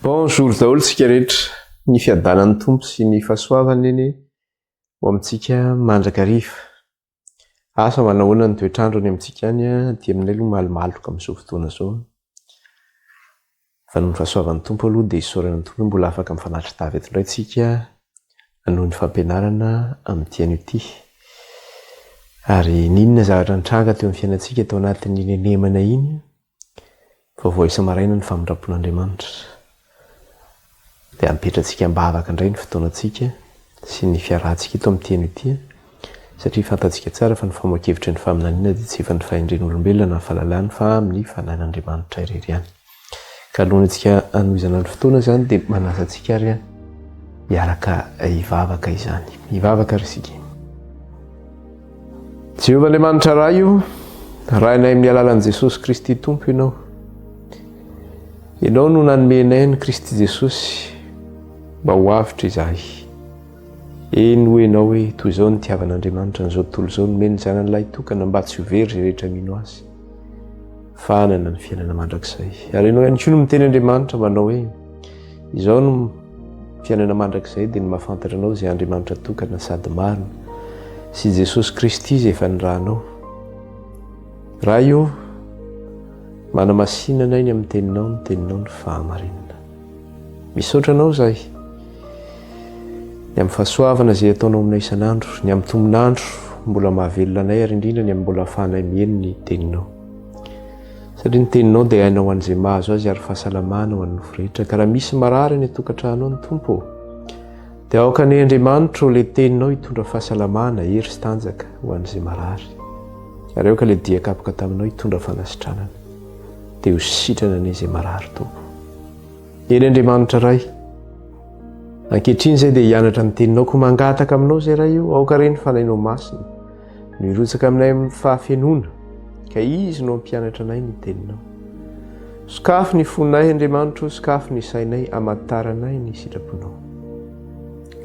Bonjour daholo tsika rehetra. Ny fiadanan'ny Tompo sy ny fahasoavany anie ho amintsika mandrakariva. Asa manahoana ny toetr'andro any amintsika any, aty aminay aloha malomaloka amin'izao fotoana izao. Fa noho ny fahasoavan'ny Tompo aloha dia isaorana ny Tompo hoe mbola afaka mifanatri-tava eto indray tsika noho ny fampianarana amin'ity anio ity. Ary n'inona zavatra nitranga teo amin'ny fiainantsika tao anatin'iny henemana iny, vaovao isa-maraina ny famindram-pon'Andriamanitra. Dia ampetratsika am-bavaka indray ny fotoanantsika sy ny fiarahantsika eto amin'ity anio ity, satria fantatsika tsara fa ny famoahan-kevitry ny faminaniana dia tsy efa ny fahendren'olombelona na ny fahalalany fa amin'ny fanahin'Andriamanitra irery ihany. Ka alohan'ny antsika hanohizana ny fotoana izany dia manasa antsika ary hiaraka hivavaka izany. Hivavaka ary isika. Jehovah Andriamanitra Ray o, Rainay amin'ny alalan'i Jesosy Kristy Tompo Ianao. Ianao no nanome anay an'i Kristy Jesosy mba ho avotra izahay. Eny hoy Ianao hoe toy izao ny nitiavan'Andriamanitra an'izao tontolo izao nomeny ny Zanany lahitokana mba tsy ho very izay rehetra mino Azy. fa hanana ny fiainana mandrakizay. Ary ianao ihany koa no miteny Andriamanitra manao hoe, izao no fiainana mandrakizay dia ny mahafantatra anao izay Andriamanitra tokana sady marina sy Jesosy Kristy izay efa nirahanao. Ray ô, manamasina anay ny amin'ny teninao, ny teninao ny fahamarinana. Misaotra anao izahay ny amin'ny fahasoavana izay ataonao aminay isan'andro, ny amin'ny tombon'andro mbola mahavelona anay ary indrindra ny amin'ny mbola ahafahanay mihaino ny teninao. Satria ny teninao dia aina ho an'izay mahazo azy ary fahasalamana ho an'ny nofo rehetra. Ka raha misy marary any an-tokantrano any Tompo ô, dia aoka anie Andriamanitro ilay teninao hitondra fahasalamana, hery sy tanjaka ho an'izay marary. Ary aoka ilay dia kapoka taminao hitondra fanasitranana. Dia ho sitrana anie izay marary Tompo. Eny Andriamanitra Ray, ankehitriny izay dia hianatra ny teninao, koa mangataka aminao izay Ray io, aoka re ny Fanahinao Masina no hirotsaka aminay amin'ny fahafenoana, ka Izy no hampianatra anay ny teninao. Sokafy ny fonay Andriamanitro, sokafy ny sainay, amantaranay ny sitraponao.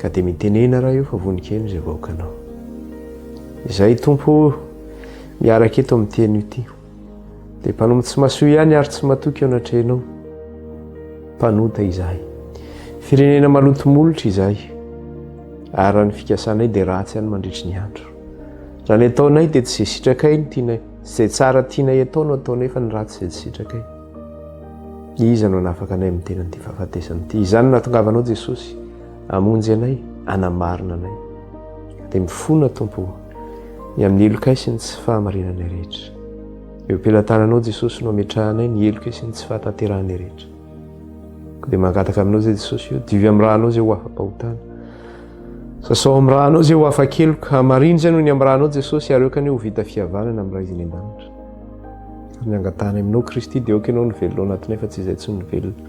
Ka dia mitenena Ray io fa vonon-keno izay vahoakanao. Izay Tompo o, miaraka eto amin'ny teny ity. Dia mpanompo tsy masoa ihany ary tsy matoky eo anatrehanao. Mpanota izahay. Firenena maloto molotra izahay. Ary raha ny fikasanay dia ratsy ihany mandritry ny andro. Raha ny ataonay dia tsy izay sitrakay no tianay, izay tsara tianay atao no ataonay fa ny ratsy izay tsy sitrakay. Iza no hanafaka anay amin'ny tenan'ity fahafatesana ity? Izany no nahatongavanao Jesosy hamonjy anay, hanamarina anay. Dia mifona Tompo o. Ny amin'ny helokay sy ny tsy fahamarinanay rehetra. Eo am-pelatananao Jesosy no ametrahanay ny helokay sy ny tsy fahatanterahanay rehetra. Koa dia mangataka aminao izay Jesosy io, diovy amin'ny rànao izay ho afa-pahotana. Sasao amin'ny rànao izay ho afa-keloka, hamarino izay noho ny amin'ny rànao Jesosy ary aoka anie ho vita fihavanana amin'ny Ray izay any an-danitra. Ary ny angatahana aminao Kristy dia aoka ianao no velona ao anatinay fa tsy izay tsy no velona.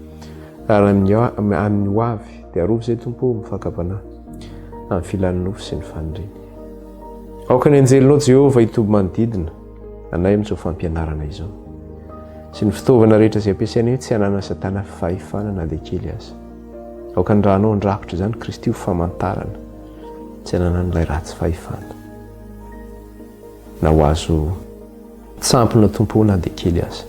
Ary amin'ny amin'ny ho avy dia arovy izay Tompo amin'ny fakam-panahy, amin'ny filan'ny nofo sy ny faniriany. Aoka ny anjelinao Jehovah hitoby manodidina anay amin'izao fampianarana izao. Sy ny fitaovana rehetra izay ampiasainay tsy hananan'i Satana fahefana na dia kely aza. Aoka ny ranao handrakotra izany Kristy ho famantarana tsy hananan'ilay ratsy fahefana na ho azo Tsampona Tompo o na dia kely aza.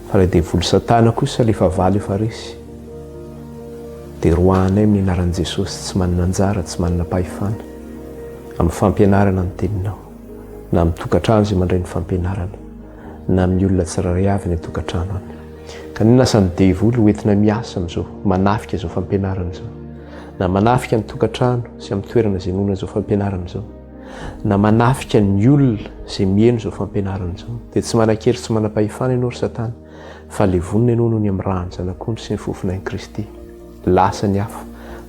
Fa ilay devoly satana kosa ilay fahavalo efa resy dia roahanay amin'ny anaran'i Jesosy tsy manana anjara tsy manana pahefana amin'ny fampianarana ny teninao na amin'ny tokantrano izay mandray ny fampianarana na amin'ny olona tsirairay avy any an-tokantrano any. Ka ny asan'ny devoly ho entina miasa amin'izao manafika izao fampianarana izao na manafika ny tokantrano sy amin'ny toerana izay inoana izao fampianarana izao. na manafika ny olona izay miheno izao fampianarana izao, dia tsy manan-kery tsy manam-pahefana ianao ry Satana, fa levonina ianao noho ny amin'ny ràn'ny Zanak'ondry sy ny fofonain'i Kristy. Lasa ny afo,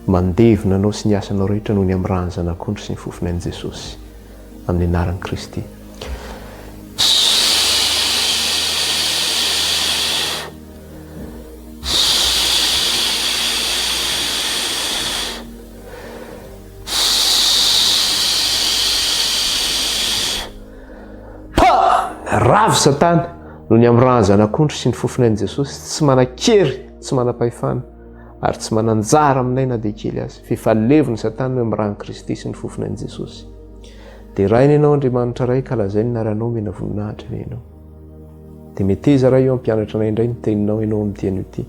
mandevona anao sy ny asanao rehetra noho ny amin'ny ràn'ny Zanak'ondry sy ny fofonain'i Jesosy. Amin'ny anaran'i Kristy. Pa! Ravo Satana noho ny amin'ny ràn'ny Zanak'ondry sy ny fofonain'i Jesosy, tsy manan-kery, tsy manam-pahefana, ary tsy manan-jara aminay na dia kely aza, f'efa levon'i Satana eo amin'ny ràn'i Kristy sy ny fofonain'i Jesosy. Deraina Ianao Andriamanitra Ray ka lazainy ny anaranao omena voninahitra anie Ianao. Dia meteza Ray eo hampianatra anay indray ny teninao Ianao amin'ity anio ity.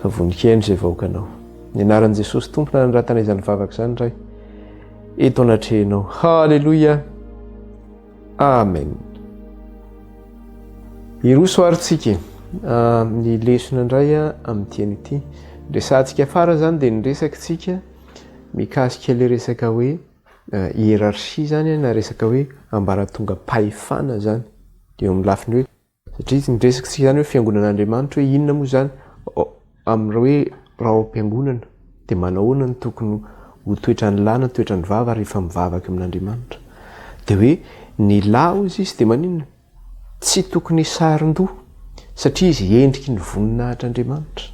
Fa vonon-kihaino izay vahoakanao. Ny anaran'i Jesosy Tompo nanoratana izany vavaka izany Ray. Eto anatrehanao. Haleloia. Amen. Hiroso ary tsika amin'ny lesona indray amin'ity anio ity. Resahantsika farany izany dia niresaka tsika mikasika ilay resaka hoe hiérarchie izany na resaka hoe ambaratongam-pahefana izany eo amin'ny lafiny hoe Satria ny resaka tsika izany hoe fiangonan'Andriamanitra hoe inona moa izany amin'ny hoe raha ao am-piangonana dia manao ahoana no tokony ho toetran'ny lahy na toetran'ny vavy rehefa mivavaka amin'Andriamanitra. Dia hoe ny lahy hozy izy dia maninona? Tsy tokony hisaron-doha satria izy endriky ny voninahitr'Andriamanitra.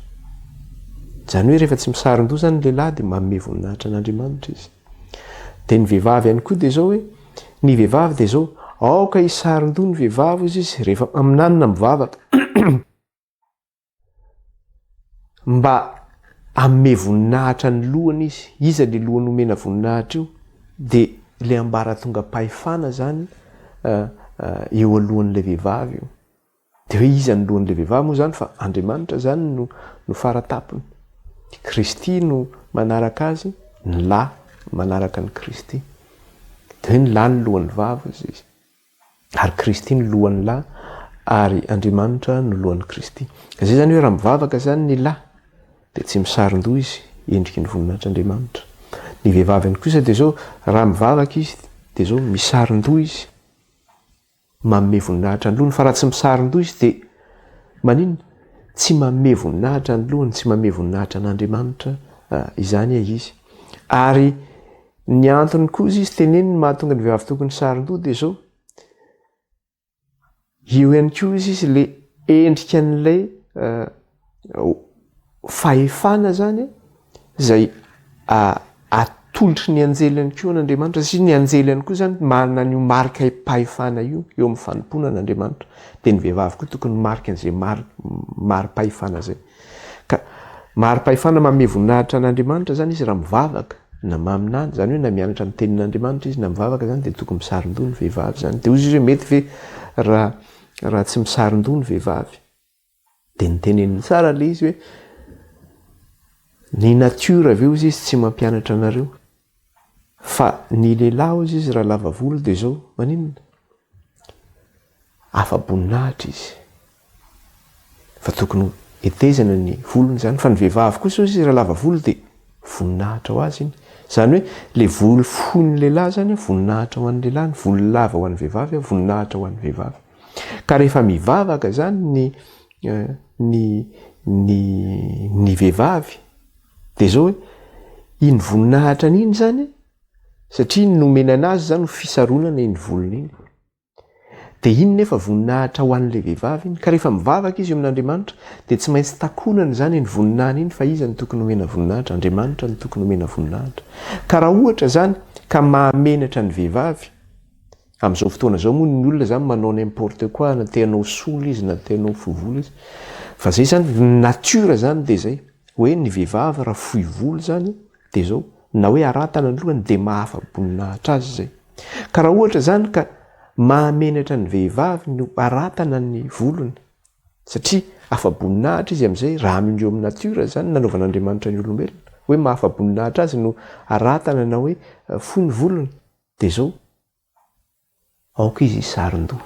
Izany hoe rehefa tsy misaron-doha izany ny lehilahy dia manome voninahitra an'Andriamanitra izy. Dia ny vehivavy ihany koa dia izao hoe, ny vehivavy dia izao, aoka hisaron-doha ny vehivavy hozy izy rehefa maminany na mivavaka. Mba hanome voninahitra ny lohany izy. Iza le lohany omena voninahitra io? Dia le ambaratongam-pahefana zany eo alohan'ilay vehivavy io. Dia hoe iza ny lohan'ilay vehivavy moa zany fa Andriamanitra zany no no faratapony. Kristy no manaraka azy, ny lahy manaraka an'i Kristy. Dia hoe ny lahy ny lohan'ny vavy hozy izy. Ary Kristy no lohan'ny lahy ary Andriamanitra no lohan'i Kristy. Izay izany hoe raha mivavaka izany ny lahy dia tsy misaron-doha izy, endriky ny voninahitr'Andriamanitra. Ny vehivavy ihany kosa dia izao, raha mivavaka izy dia izao misaron-doha izy, manome voninahitra ny lohany, fa raha tsy misaron-doha izy dia maninona? Tsy manome voninahitra ny lohany, tsy manome voninahitra an'Andriamanitra izany izy. Ary Ny antony koa izy teneniny mahatonga ny vehivavy tokony saron-doha dia izao, eo ihany koa izy izy le endrika an'ilay fahefana zany izay atolotry ny anjely ihany koa an'Andriamanitra satria ny anjely ihany koa zany manana an'io marika pahefana io eo amin'ny fanompoana an'Andriamanitra dia ny vehivavy koa tokony marika an'izay mari-pahefana zay. Ka mari-pahefana manome voninahitra an'Andriamanitra izany izy raha mivavaka na maminany, izany hoe na mianatra ny tenin'Andriamanitra izy na mivavaka izany dia tokony misaron-doha ny vehivavy izany. Dia hoy izy hoe mety ve raha raha tsy misaron-doha ny vehivavy? Dia niteneniny tsara ilay izy hoe ny natiora ve hoy izy tsy mampianatra anareo? Fa ny lehilahy hoy izy raha lava volo dia izao, maninona? Afa-boninahitra izy. Fa tokony ho hetezana ny volony izany. Fa ny vehivavy kosa hoy izy raha lava volo dia voninahitra ho azy iny. Izany hoe ilay volo fohin'ny lehilahy izany voninahitra ho an'ny lehilahy, ny volo lava ho an'ny vehivavy voninahitra ho an'ny vehivavy. Ka rehefa mivavaka izany ny ny ny ny vehivavy dia izao hoe iny voninahitra iny izany satria nomena anazy izany ho fisaronana iny volony iny. Dia iny nefa voninahitra ho an'ilay vehivavy iny. Ka rehefa mivavaka izy eo amin'Andriamanitra, dia tsy maintsy takonany izany iny voninahiny iny fa iza no tokony homena voninahitra? Andriamanitra no tokony homena voninahitra. Ka raha ohatra izany ka mahamenatra ny vehivavy, amin'izao fotoana izao moa ny olona izany manao n'importe quoi, na te hanao sola izy na te hanao fohy volo izy, fa izay izany, ny nature izany dia izay, hoe ny vehivavy raha fohy volo izany dia izao, na hoe aratana ny lohany dia mahafa-boninahitra azy izay. Ka raha ohatra izany ka mahamenatra ny vehivavy ny aratana ny volony, satria afa-boninahitra izy amin'izay, raha amindreo amin'ny natiora izany nanaovan'Andriamanitra ny olombelona, hoe mahafa-boninahitra azy no aratana na hoe fohy ny volony, dia izao, Aoka izy hisaron-doha.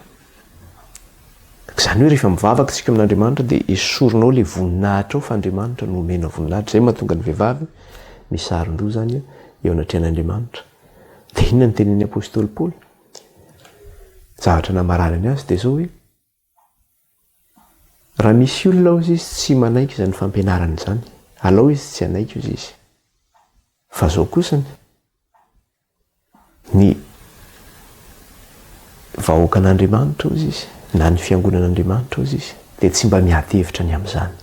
Izany hoe rehefa mivavaka isika amin'Andriamanitra dia esorinao ilay voninahitra ao fa Andriamanitra no omena voninahitra. Izay mahatonga ny vehivavy misaron-doha izany eo anatrehan'Andriamanitra. Dia inona no tenenin'ny apostoly Paoly? Zavatra namaranany azy dia izao hoe raha misy olona hozy izy tsy manaiky izany fampianarana izany, alao izy tsy hanaiky hozy izy. Fa izao kosany, Ny vahoakan'Andriamanitra, hozy izy, na ny fiangonan'Andriamanitra, hozy izy, dia tsy mba miady hevitra ny amin'izany,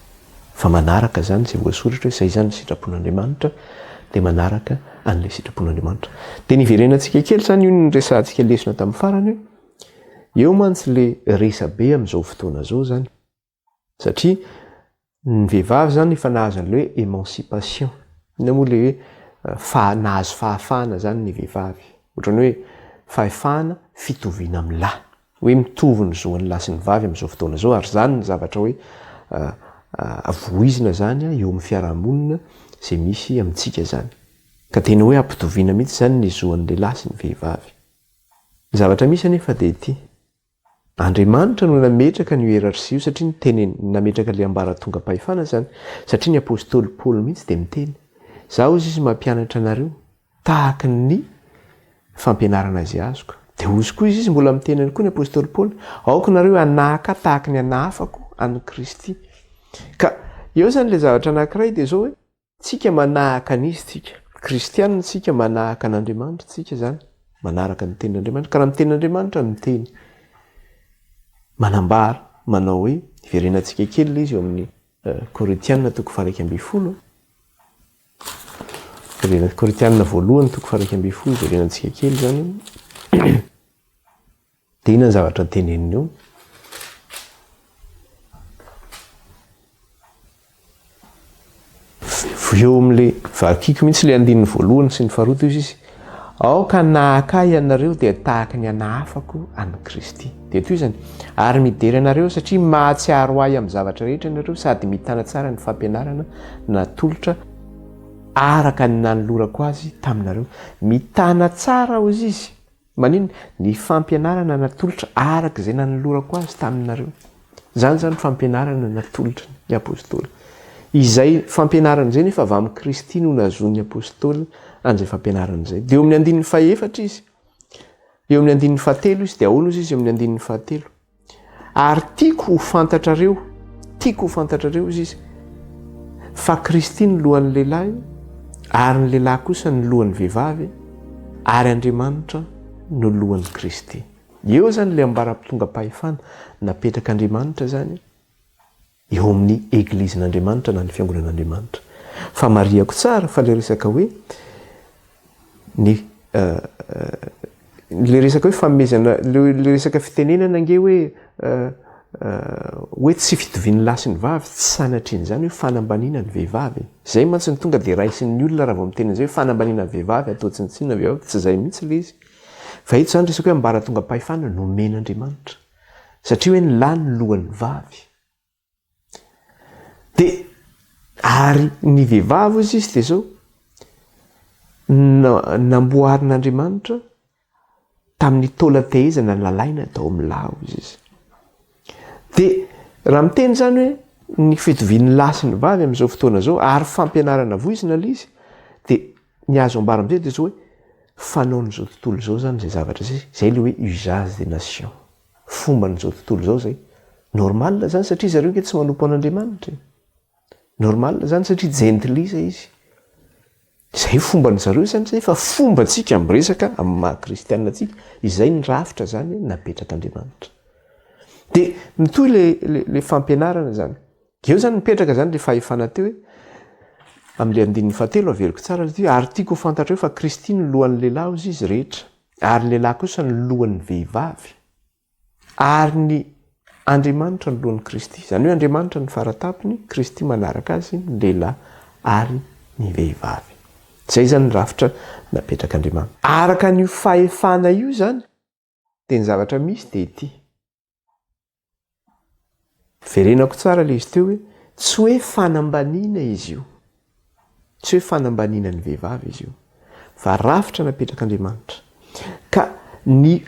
fa manaraka izany izay voasoratra hoe izay izany ny sitrapon'Andriamanitra, dia manaraka an'ilay sitrapon'Andriamanitra. Dia niverenantsika kely izany io niresahantsika lesona tamin'ny farany hoe, eo mantsy ilay resabe amin'izao fotoana izao izany. Satria ny vehivavy zany efa nahazo an'ilay hoe émancipation. Inona moa ilay hoe faha- nahazo fahafahana zany ny vehivavy. Ohatran'ny hoe fahefahana fitoviana amin'ny lahy. Hoe mitovy ny zo an'ny lahy sy ny vavy amin'izao fotoana izao ary izany ny zavatra hoe. voizina izany eo amin'ny fiarahamonina izay misy amintsika izany. Ka tena hoe ampitoviana mihitsy izany ny zo an'ny lehilahy sy ny vehivavy. Ny zavatra misy anefa dia ity, Andriamanitra no nametraka an'io hiérarchie io satria niteny, nametraka ilay ambaratongam-pahefana izany, satria ny apostoly Paoly mihitsy dia miteny, Izaho hozy izy mampianatra anareo tahaka ny fampianarana izay azoko. Dia hozy koa izy, izy mbola miteny ihany koa ny apostoly Paoly, aoka nareo hanahaka ahy tahaka ny hanahafako an'i Kristy. Ka eo izany ilay zavatra anankiray dia izao hoe, tsika manahaka an'izy tsika. Kristianina tsika, manahaka an'Andriamanitra tsika izany, manaraka ny tenin'Andriamanitra. Ka raha ny tenin'Andriamanitra miteny, manambara, manao hoe, hiverenantsika kely ilay izy eo amin'ny Korintiana toko faha 11. Korintiana voalohany toko faha 11, hiverenantsika kely izany. Dia inona ny zavatra teneniny eo? Eo amin'ilay vakiko mihitsy ilay andininy voalohany sy ny faharoa toy izy, aoka hanahaka ahy ianareo dia tahaka ny hanahafako an'i Kristy. Dia tohizany, ary midera anareo satria mahatsiaro ahy amin'ny zavatra rehetra ianareo sady mitana tsara ny fampianarana natolotra araka ny nanolorako azy taminareo. Mitana tsara hozy izy. Maninona? Ny fampianarana natolotra araka izay nanolorako azy taminareo. Izany izany fampianarana natolotry ny apostoly. Izay fampianarana izay nefa avy amin'i Kristy no nahazoan'ny apostoly an'izay fampianarana izay. Dia eo amin'ny andininy fahefatra izy. Eo amin'ny andininy fahatelo izy, dia ahoana ozy izy eo amin'ny andininy fahatelo? Ary tiako ho fantatrareo, tiako ho fantatrareo ozy izy, fa Kristy ny lohan'ny lehilahy, ary ny lehilahy kosa ny lohan'ny vehivavy, ary Andriamanitra no lohan'i Kristy. Eo izany ilay ambara-pitongam-pahefana napetrak'Andriamanitra izany eo amin'ny Eglizin'Andriamanitra na ny Fiangonan'Andriamanitra. Fa marihako tsara fa ilay resaka hoe ny ilay resaka hoe fanomezana, ilay resaka fitenenana ange hoe hoe tsy fitovian'ny lahy sy ny vavy, tsy sanatrian'izany hoe fanambaniana ny vehivavy. Izay mantsy no tonga dia raisin'ny olona raha vao miteny an'izay hoe fanambaniana ny vehivavy, atao tsinontsinona ny vehivavy, tsy izay mihitsy ilay izy. Fa eto izany resaka hoe ambaratongam-pahefana nomen'Andriamanitra. Satria hoe ny lahy no lohan'ny vavy. Dia ary ny vehivavy hozy izy dia izao, namboarin'Andriamanitra tamin'ny taolan-tehezana nalaina tao amin'ny lahy hozy izy. Dia raha miteny izany hoe ny fitovian'ny lahy sy ny vavy amin'izao fotoana izao ary fampianarana voizina ilay izy dia ny azo ambara amin'izay dia izao hoe fanaon'izao tontolo izao izany izay zavatra izay, izay ilay hoe usage des nations. Fomban'izao tontolo izao izay. Normal izany satria zareo ange tsy manompo an'Andriamanitra e. Normal izany satria jentilisa izy. Izay fomban'ny zareo izany izay fa fombantsika miresaka amin'ny maha kristianina antsika, izay ny rafitra izany napetrak'Andriamanitra. Dia mitohy le le le fampianarana izany. Eo izany mipetraka izany le fahefana teo hoe amin'ilay andininy fahatelo averiko tsara ity ary tiako ho fantatrareo fa Kristy no lohan'ny lehilahy hozy izy rehetra. Ary ny lehilahy kosa ny lohan'ny vehivavy, ary ny Andriamanitra ny lohan'i Kristy. Izany hoe Andriamanitra ny faratapony, Kristy manaraka azy, ny lehilahy ary ny vehivavy. Izay izany ny rafitra napetrak'Andriamanitra. Araka an'io fahefana io izany, dia ny zavatra misy dia ity. Verenako tsara ilay izy teo hoe tsy hoe fanambaniana izy io. Tsy hoe fanambaniana ny vehivavy izy io. Fa rafitra napetrak'Andriamanitra. Ka ny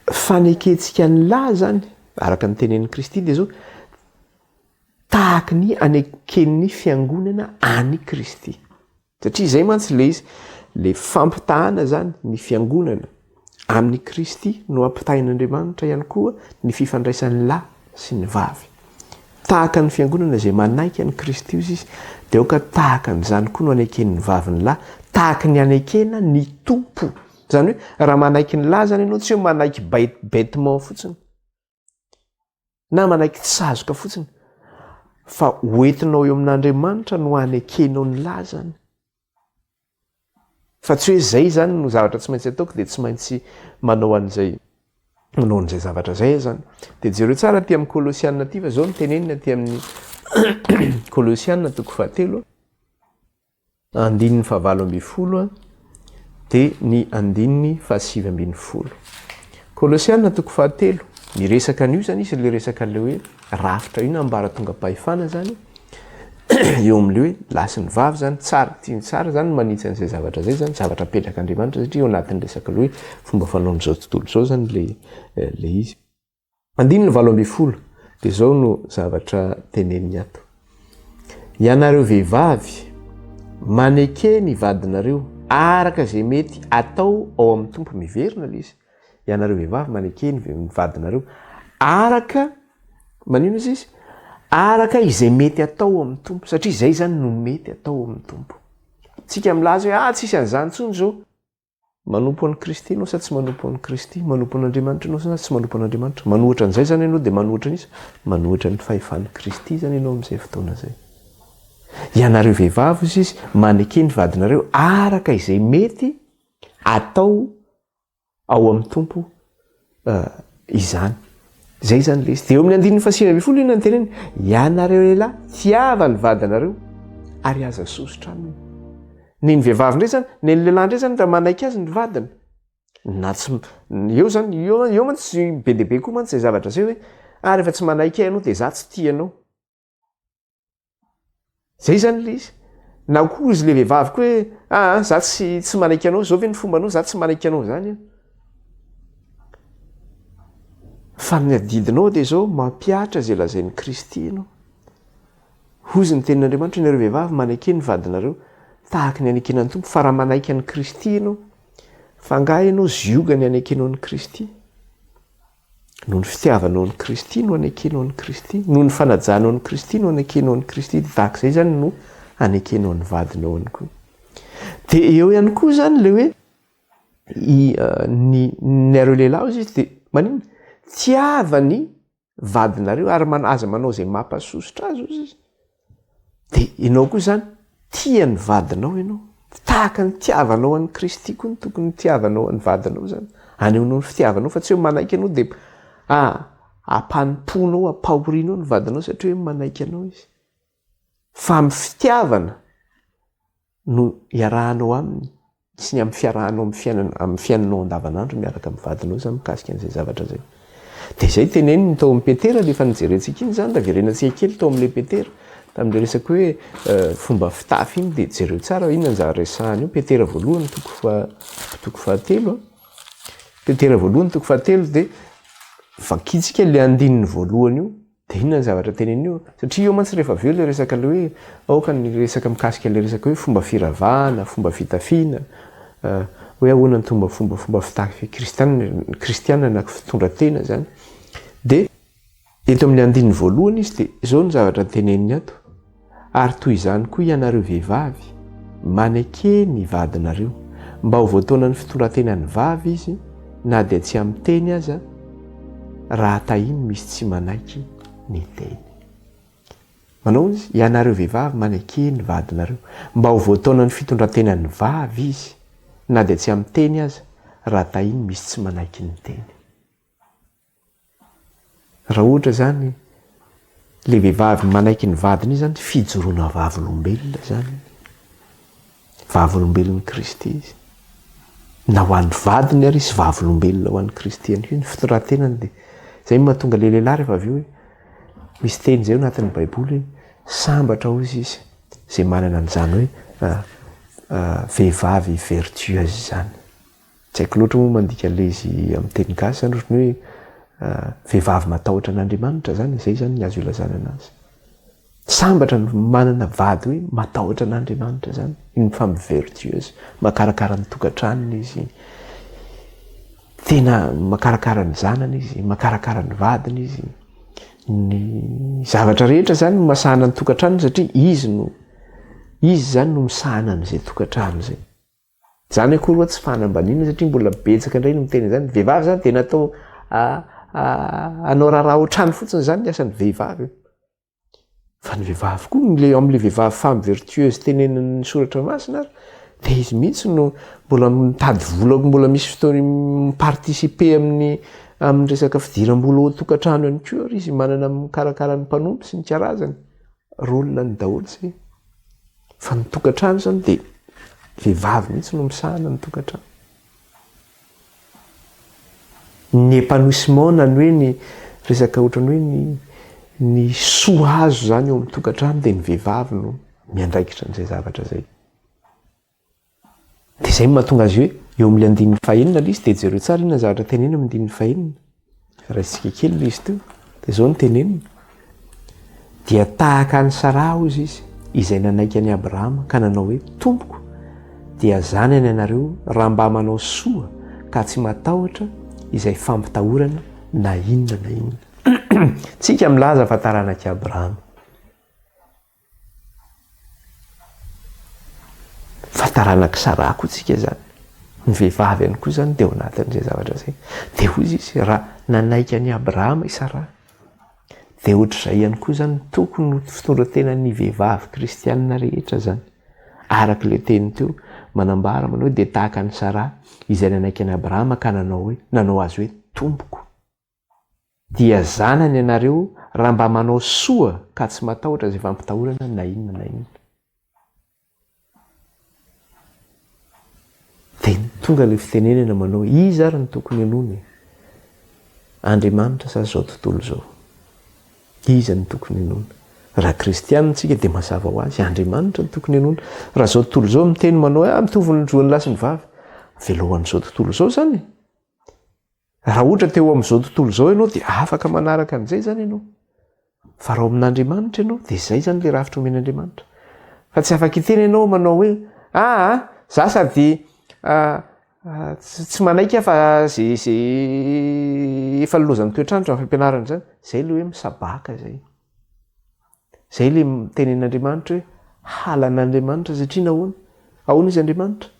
fanekentsika ny lahy izany, araka ny tenenin'i Kristy dia izao, tahaky ny aneken'ny fiangonana an'i Kristy. Satria izay mantsy ilay izy, ilay fampitahana izany ny fiangonana amin'i Kristy no ampitahin'Andriamanitra ihany koa ny fifandraisan'ny lahy sy ny vavy. Tahaka ny fiangonana izay manaiky an'i Kristy ozy izy, dia aoka tahaka an'izany koa no aneken'ny vavy ny lahy, tahaka ny anekena ny Tompo. Izany hoe raha manaiky ny lahy izany ianao, tsy hoe manaiky bêtement fotsiny. na manaiky tsy sazoka fotsiny fa hoentinao eo amin'Andriamanitra no hanekenao ny lazany fa tsy hoe zay zany no zavatra tsy maintsy ataoko dia tsy maintsy manao an'izay manao an'izay zavatra zay zany dia jereo tsara aty amin'ny kolosianina aty fa zao no tenenina aty amin'ny kolosianina toko fahatelo Andininy fahavalo ambinifolo dia ny andininy fahasivy ambinifolo. Kolosiana toko fahatelo, miresaka an'io izany izy, ilay resaka an'ilay hoe. rafitra io na ambaratongam-pahefana zany eo amin'le hoe lahy sy ny vavy zany tsara tiany tsara zany manitsy an'izay zavatra zay zany zavatra apetrak'Andriamanitra satria eo anatin'ny resaka le hoe fomba fanaon'izao tontolo izao zany le le izy. Andininy 18 dia izao no zavatra teneniny ato. Ianareo vehivavy, maneke ny vadinareo araka izay mety atao ao amin'ny Tompo. Miverina ilay izy. Ianareo vehivavy, maneke ny vadinareo araka manino izy izy? Araka izay mety atao ao amin'ny Tompo, satria izay izany no mety atao ao amin'ny Tompo. Tsika milaza hoe ah tsisy an'izany intsony izao. Manompo an'i Kristy ianao sa tsy manompo an'i Kristy? Manompo an'Andriamanitra ianao sa tsy manompo an'Andriamanitra? Manohitra an'izay izany ianao dia manohitra an'iza? Manohitra ny fahefan'i Kristy izany ianao amin'izay fotoana izay. Ianareo vehivavy hozy izy, maneke ny vadinareo araka izay mety atao ao amin'ny Tompo izany. Izay izany ilay izy. Dia eo amin'ny andininy fahasivy ambin'ny folo inona no teneniny? Ianareo lehilahy, tiava ny vadinareo ary aza sosotra aminy. Ny ny vehivavy indray izany, ny ny lehilahy indray izany raha manaiky azy ny vadiny, na tsy, eo izany, eo, eo mantsy be dia be koa mantsy izay zavatra izay hoe, ah rehefa tsy manaiky ahy ianao dia za tsy tia anao. Zay zany le izy. Na koa izy le vehivavy koa hoe aa za tsy tsy manaiky anao, zao ve ny fombanao, za tsy manaiky anao zany aho. Fa ny adidinao dia zao, mampihatra izay lazain'i Kristy ianao. Hozy ny tenin'Andriamanitra, ianareo vehivavy maneke ny vadinareo tahaka ny anekena ny Tompo, fa raha manaiky an'i Kristy ianao, fa angaha ianao zioga ny anekenao an'i Kristy? Noho ny fitiavanao an'i Kristy no anekenao an'i Kristy, noho ny fanajanao an'i Kristy no anekenao an'i Kristy, dia tahaka izay izany no anekenao ny vadinao ihany koa. Dia eo ihany koa izany ilay hoe i ny nareo lehilahy hozy izy dia maninona? Tiava ny vadinareo ary aza manao izay mampasosotra azy hozy izy. Dia ianao koa izany tia ny vadinao ianao. Tahaka ny tiavanao an'i Kristy koa no tokony hitiavanao an'ny vadinao izany. Anehoanao ny fitiavanao fa tsy hoe manaiky anao dia ah, ampanompoanao, ampahorianao ny vadinao satria hoe manaiky anao izy. Fa amin'ny fitiavana no iarahanao aminy sy ny amin'ny fiarahanao amin'ny fiainana amin'ny fiainanao andavanandro miaraka amin'ny vadinao izany mikasika an'izay zavatra izay. Dia izay teneniny tao amin'i Petera ilay efa nijerentsika iny izany, raha verenantsika kely tao amin'ilay Petera, tamin'ilay resaka hoe eh, fomba fitafy iny dia jereo tsara inona ny zavatra resahany io. Petera voalohany toko faha toko fahatelo. Petera voalohany toko fahatelo dia vakintsika ilay andininy voalohany io. Dia inona ny zavatra teneniny io? Satria eo mantsy rehefa avy eo ilay resaka ilay hoe aoka ny resaka mikasika ilay resaka hoe fomba firavahana, fomba fitafiana, hoe ahoana ny tomba fomba fomba fitafy kristiana kristiana na fitondran-tena izany. Dia eto amin'ny andininy voalohany izy dia izao ny zavatra teneniny ato. Ary toy izany koa ianareo vehivavy, maneke ny vadinareo, mba ho voataonan'ny fitondran-tenan'ny vavy izy, na dia tsy amin'ny teny aza, raha tahiny misy tsy manaiky ny teny. Manao izy, ianareo vehivavy, maneke ny vadinareo, mba ho voataonan'ny fitondran-tenan'ny vavy izy, na dia tsy amin'ny teny aza, raha tahiny misy tsy manaiky ny teny. Raha ohatra izany le vehivavy manaiky ny vadiny io zany fijoroana vavolombelona zany, vavolombelon'i Kristy izy. Na ho an'ny vadiny ary izy vavolombelona ho an'i Kristy ihany koa ny fitondran-tenany dia zay no mahatonga le lehilahy rehefa avy eo hoe misy teny zay ao anatin'ny baiboly hoe sambatra hozy izy zay manana an'izany hoe vehivavy vertueuse izany. Tsy haiko loatra moa mandika ilay izy amin'ny teny gasy zany ohatran'ny hoe vehivavy matahotra an'Andriamanitra zany, izay zany ny azo ilazana anazy. Sambatra ny manana vady hoe matahotra an'Andriamanitra zany, une femme vertueuse, makarakara ny tokantranony izy, tena makarakara ny zanany izy, makarakara ny vadiny izy, ny zavatra rehetra zany masahana ny tokantranony satria izy no izy zany no misahana an'izay tokantrano izay. Izany akory hoa tsy fanambaniana satria mbola betsaka indray no miteny an'izany. Ny vehivavy izany dia natao hanao raharaha ohatrany fotsiny izany ny asan'ny vehivavy. Fa ny vehivavy koa, le amin'ilay vehivavy femme vertueuse tenenin'ny soratra masina ary dia izy mihitsy no mbola mitady vola, mbola misy fotoana mi-participer amin'ny amin'ny resaka fidiram-bola ao an-tokantrano ihany koa ary izy manana mikarakara ny mpanompo sy ny karazany. Rôle-ny daholo izay. Fa ny tokantrano zany dia vehivavy mihitsy no misahana ny tokantrano. Ny épanouissement na ny hoe ny resaka ohatran'ny hoe ny. ny soa azo izany eo amin'ny tokantrano dia ny vehivavy no miandraikitra an'izay zavatra izay. Dia izay no mahatonga azy hoe eo amin'ilay andininy fahenina ilay izy dia jereo tsara inona ny zavatra tenenina eo amin'ny andininy fahenina. Raisintsika kely ilay izy teo. Dia izao no tenenina. Dia tahaka an'i Saraha hozy izy, izay nanaiky an'i Abrahama ka nanao hoe, Tompoko, dia zanany ianareo raha mba manao soa ka tsy matahotra izay fampitahorana na inona na inona. Tsika milaza fa taranak'i Abrahama. Fa taranak'i Saraha koa tsika izany. Ny vehivavy ihany koa izany dia ao anatin'izay zavatra izay. Dia hoy izy, raha nanaiky an'i Abrahama i Saraha, dia ohatr'izay ihany koa izany tokony ho fitondran-tenan'ny vehivavy kristianina rehetra izany. Araka ilay teny teo, manambara manao hoe dia tahaka an'i Saraha izay nanaiky an'i Abrahama ka nanao hoe, nanao azy hoe tompoko. Dia zanany ianareo raha mba manao soa ka tsy matahotra izay fampitahorana na inona na inona. Dia tonga ilay fitenenana manao hoe iza ary no tokony hinoana e? Andriamanitra sa izao tontolo izao? Iza no tokony hinoana? Raha kristianina isika dia mazava ho azy, Andriamanitra no tokony hinoana. Raha izao tontolo izao miteny manao hoe ah, mitovy ny zon'ny lahy sy ny vavy, avelao ho an'izao tontolo izao izany e. Raha ohatra teo amin'izao tontolo izao ianao dia afaka manaraka an'izay izany ianao. Fa raha ao amin'Andriamanitra ianao dia izay izany ilay rafitra omen'Andriamanitra. Fa tsy afaka hiteny ianao manao hoe aa ah, za sady ah, ah, tsy manaiky aho fa ze ze efa lozan'ny toetr'andro izany fampianarana izany. Izay ilay hoe misabaka izay. Izay ilay tenenin'Andriamanitra hoe halan'Andriamanitra satria nahoana? Ahoana izy Andriamanitra?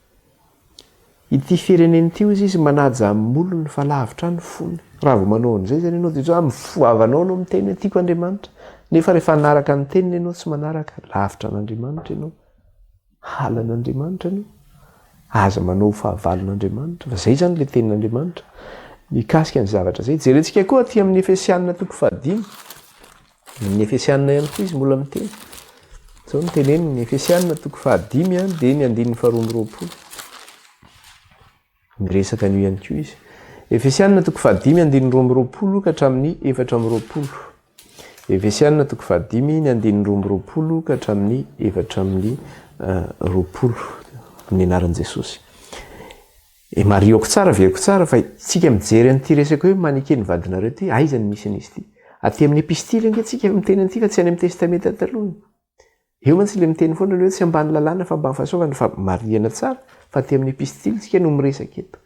Ity firenena ity hozy izy manaja amin'ny molony fa lavitra ny fony. Raha vao manao an'izay izany ianao dia hoe amin'ny fo havanao ianao miteny hoe tiako Andriamanitra. Nefa rehefa hanaraka ny teniny ianao tsy manaraka, lavitra an'Andriamanitra ianao. Halan'Andriamanitra ianao. Aza manao ho fahavalon'Andriamanitra. Fa izay izany ilay tenin'Andriamanitra mikasika ny zavatra izay. Jerentsika koa aty amin'ny Efesianina toko fahadimy. Ny Efesianina ihany koa izy mbola miteny. Izao no teneniny, ny Efesianina toko fahadimy dia ny andininy faharoa amby 20. Miresaka an'io ihany koa izy. Efesianina toko fahadimy andininy 22 ka hatramin'ny 24. Efesianina toko fahadimy ny andininy 22 ka hatramin'ny 24 amin'ny anaran'i Jesosy. E marihoko tsara, averiko tsara fa tsika mijery an'ity resaka hoe maneke ny vadinareo ity, aiza no misy an'izy ity? Aty amin'ny epistily ange tsika miteny an'ity fa tsy any amin'ny testamenta taloha. Eo mantsy ilay miteny foana hoe tsy ambany lalàna fa ambany fahasoavana fa marihana tsara fa aty amin'ny epistily tsika no miresaka eto.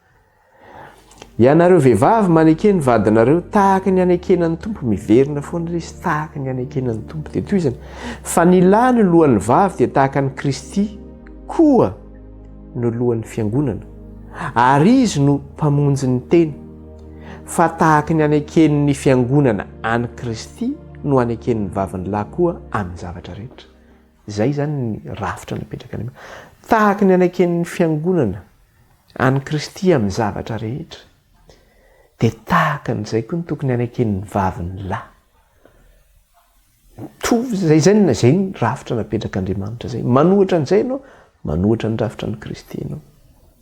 Ianareo vehivavy maneke ny vadinareo tahaka ny anekena ny Tompo, miverina foana ilay izy tahaka ny anekena ny Tompo. Dia tohizana fa ny lahy no lohan'ny vavy dia tahaka an'i Kristy koa no lohan'ny fiangonana, ary izy no mpamonjy ny tena. Fa tahaka ny aneken'ny fiangonana an'i Kristy no aneken'ny vavin'ny lahy koa amin'ny zavatra rehetra. Izay izany ny rafitra napetraka any. Tahaka ny aneken'ny fiangonana an'i Kristy amin'ny zavatra rehetra, dia tahaka an'izay koa no tokony aneken'ny vavin'ny lahy. Mitovy izay izay ny izay ny rafitra napetrak'Andriamanitra izay. Manohitra an'izay ianao, manohitra ny rafitra an'i Kristy ianao.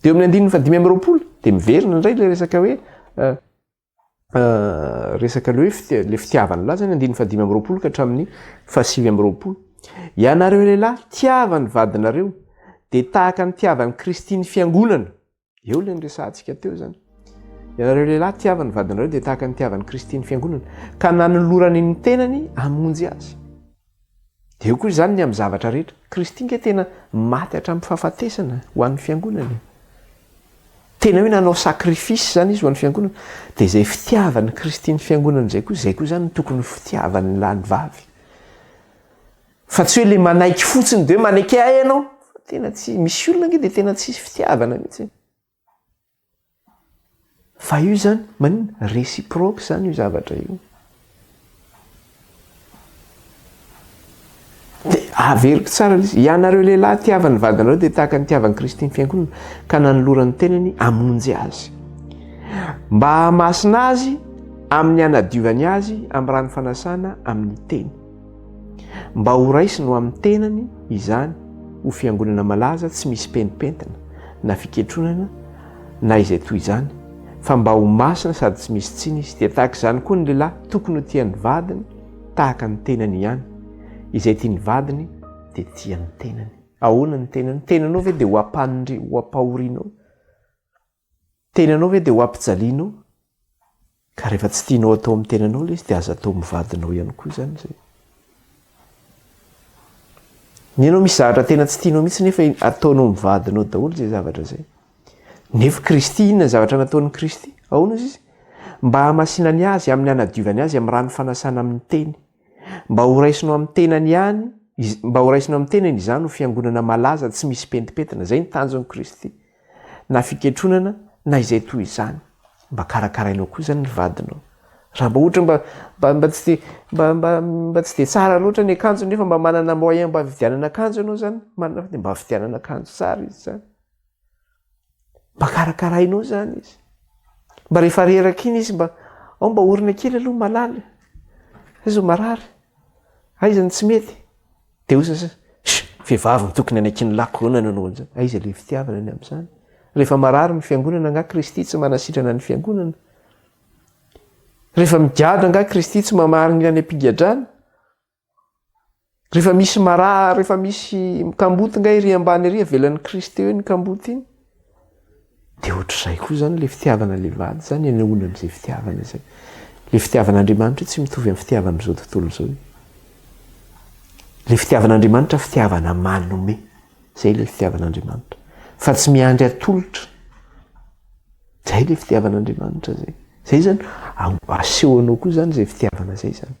Dia eo amin'ny andininy faha 25 dia miverina indray ilay resaka hoe eh, eh, resaka le hoe le fitiavana lahy zany andininy faha 25 ka hatramin'ny faha 29. Ianareo lehilahy tiava ny vadinareo dia tahaka ny tiavan'i Kristy ny fiangonana. Eo ilay niresahantsika teo izany. Ianareo lehilahy tiava ny vadinareo dia tahaka ny tiavan'i Kristy ny fiangonana ka nanolorany ny tenany hamonjy azy. Dia eo koa izany ny amin'ny zavatra rehetra. Kristy nge tena maty hatramin'ny fahafatesana ho an'ny fiangonana. Tena hoe nanao sacrifice izany izy ho an'ny fiangonana. Dia izay fitiavan'i Kristy ny fiangonana izay koa, izay koa izany no tokony ho fitiavan'ny lahy ny vavy. Fa tsy hoe le manaiky fotsiny de hoe maneke ahy ianao. Fa tena tsy, misy olona ange de tena tsisy fitiavana mihitsy. Fa io zany, maninona? Réciproque zany io zavatra io. De averiko tsara ilay izy, ianareo lehilahy tiava ny vadinareo dia tahaka ny tiavan'i Kristy ny fiangonana ka nanolorany tenany hamonjy azy. Mba hahamasina azy amin'ny hanadiovany azy amin'ny rano fanasana amin'ny teny. Mba ho raisiny ho amin'ny tenany izany ho fiangonana malaza tsy misy pentimpentina na fiketronana na izay toy izany, fa mba ho masina sady tsy misy tsiny izy. Dia tahaka izany koa ny lehilahy tokony ho tia ny vadiny. tahaka ny tenany ihany. Izay tia ny vadiny dia tia ny tenany. Ahoana ny tenany? Tenanao ve dia ho ampanindry, ho ampahorianao? Tenanao ve dia ho ampijalianao? Ka rehefa tsy tianao atao amin'ny tenanao ilay izy dia aza atao amin'ny vadinao ihany koa izany izay. Ny anao misy zavatra tena tsy tianao mihitsy nefa ataonao amin'ny vadinao daholo izay zavatra izay. Nefa Kristy inona ny zavatra nataon'i Kristy? Ahoana izy izy? Mba hamasinany azy amin'ny hanadiovany azy amin'ny rano fanasana amin'ny teny. Mba ho raisinao amin'ny tenany ihany, mba ho raisinao amin'ny tenany izany ho fiangonana malaza tsy misy pentimpentina. Izay ny tanjon'i Kristy. Na fiketronana na izay toy izany. Mba karakarainao koa izany ny vadinao. Raha mba ohatra mba mba mba tsy de mba mba mba tsy de tsara loatra ny akanjony nefa mba manana moyen mba hividianana akanjo ianao izany, manana dia mba vidianana akanjo tsara izy izany. Mba karakarainao izany izy. Mba rehefa reraka iny izy mba ao mba orina kely aloha malala. Aiza marary? Aiza ny tsy mety? Dia hoy sasa, Sh! Vehivavy no tokony hanaiky ny lako, ahoana no hanao an'izany? Aiza ilay fitiavana ny amin'izany? Rehefa marary ny fiangonana angaha Kristy tsy manasitrana ny fiangonana? Rehefa migadra angaha Kristy tsy mamarina any am-pigadrana? Rehefa misy marary, rehefa misy kamboty nga ery ambany ery, avelan'i Kristy eo iny kamboty iny. Dia ohatr'izay koa izany ilay fitiavana ilay vady izany, anehoana an'izay fitiavana izay. Ilay fitiavan'Andriamanitra tsy mitovy amin'ny fitiavan'izao tontolo izao. Ilay fitiavan'Andriamanitra fitiavana manome. Izay ilay fitiavan'Andriamanitra. Fa tsy miandry atolotra. Izay ilay fitiavan'Andriamanitra izay. Izay izany, asehonao koa izany izay fitiavana izay izany.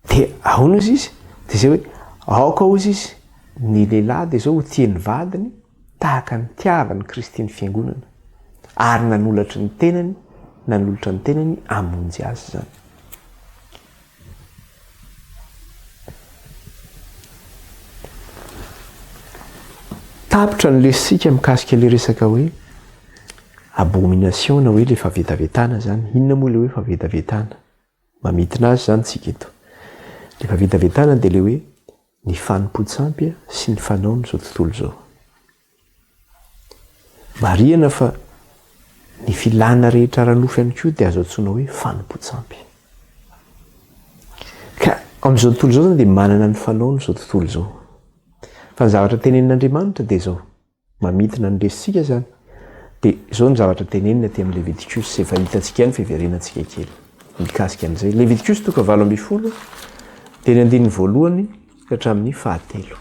Dia ahoana ozy izy? Dia izay hoe, aoka ozy izy, ny lehilahy dia izao ho tia ny vadiny tahaka ny nitiavan'i Kristy ny fiangonana, ary nanolatry ny tenany, nanolotra ny tenany hamonjy azy izany. Tapitra ny lesintsika mikasika ilay resaka hoe abomination na hoe ilay fahavetavetana izany. Inona moa ilay hoe fahavetavetana? Mamintina azy izany tsika eto. Ilay fahavetavetana dia ilay hoe ny fanompoan-tsampy sy ny fanaon'izao tontolo izao. Marihana fa ny filana rehetra ara-nofo ihany koa dia azo antsoina hoe fanompoan-tsampy. Ka amin'izao tontolo izao izany dia manana ny fanaony izao tontolo izao. Fa ny zavatra tenenin'Andriamanitra dia izao. Mamintina ny resintsika izany. Dia izao ny zavatra teneniny aty amin'ny Levitikosy, efa hitantsika ihany fa hiverenantsika kely mikasika an'izay. Levitikosy toko 18, dia ny andininy voalohany ka hatramin'ny fahatelo.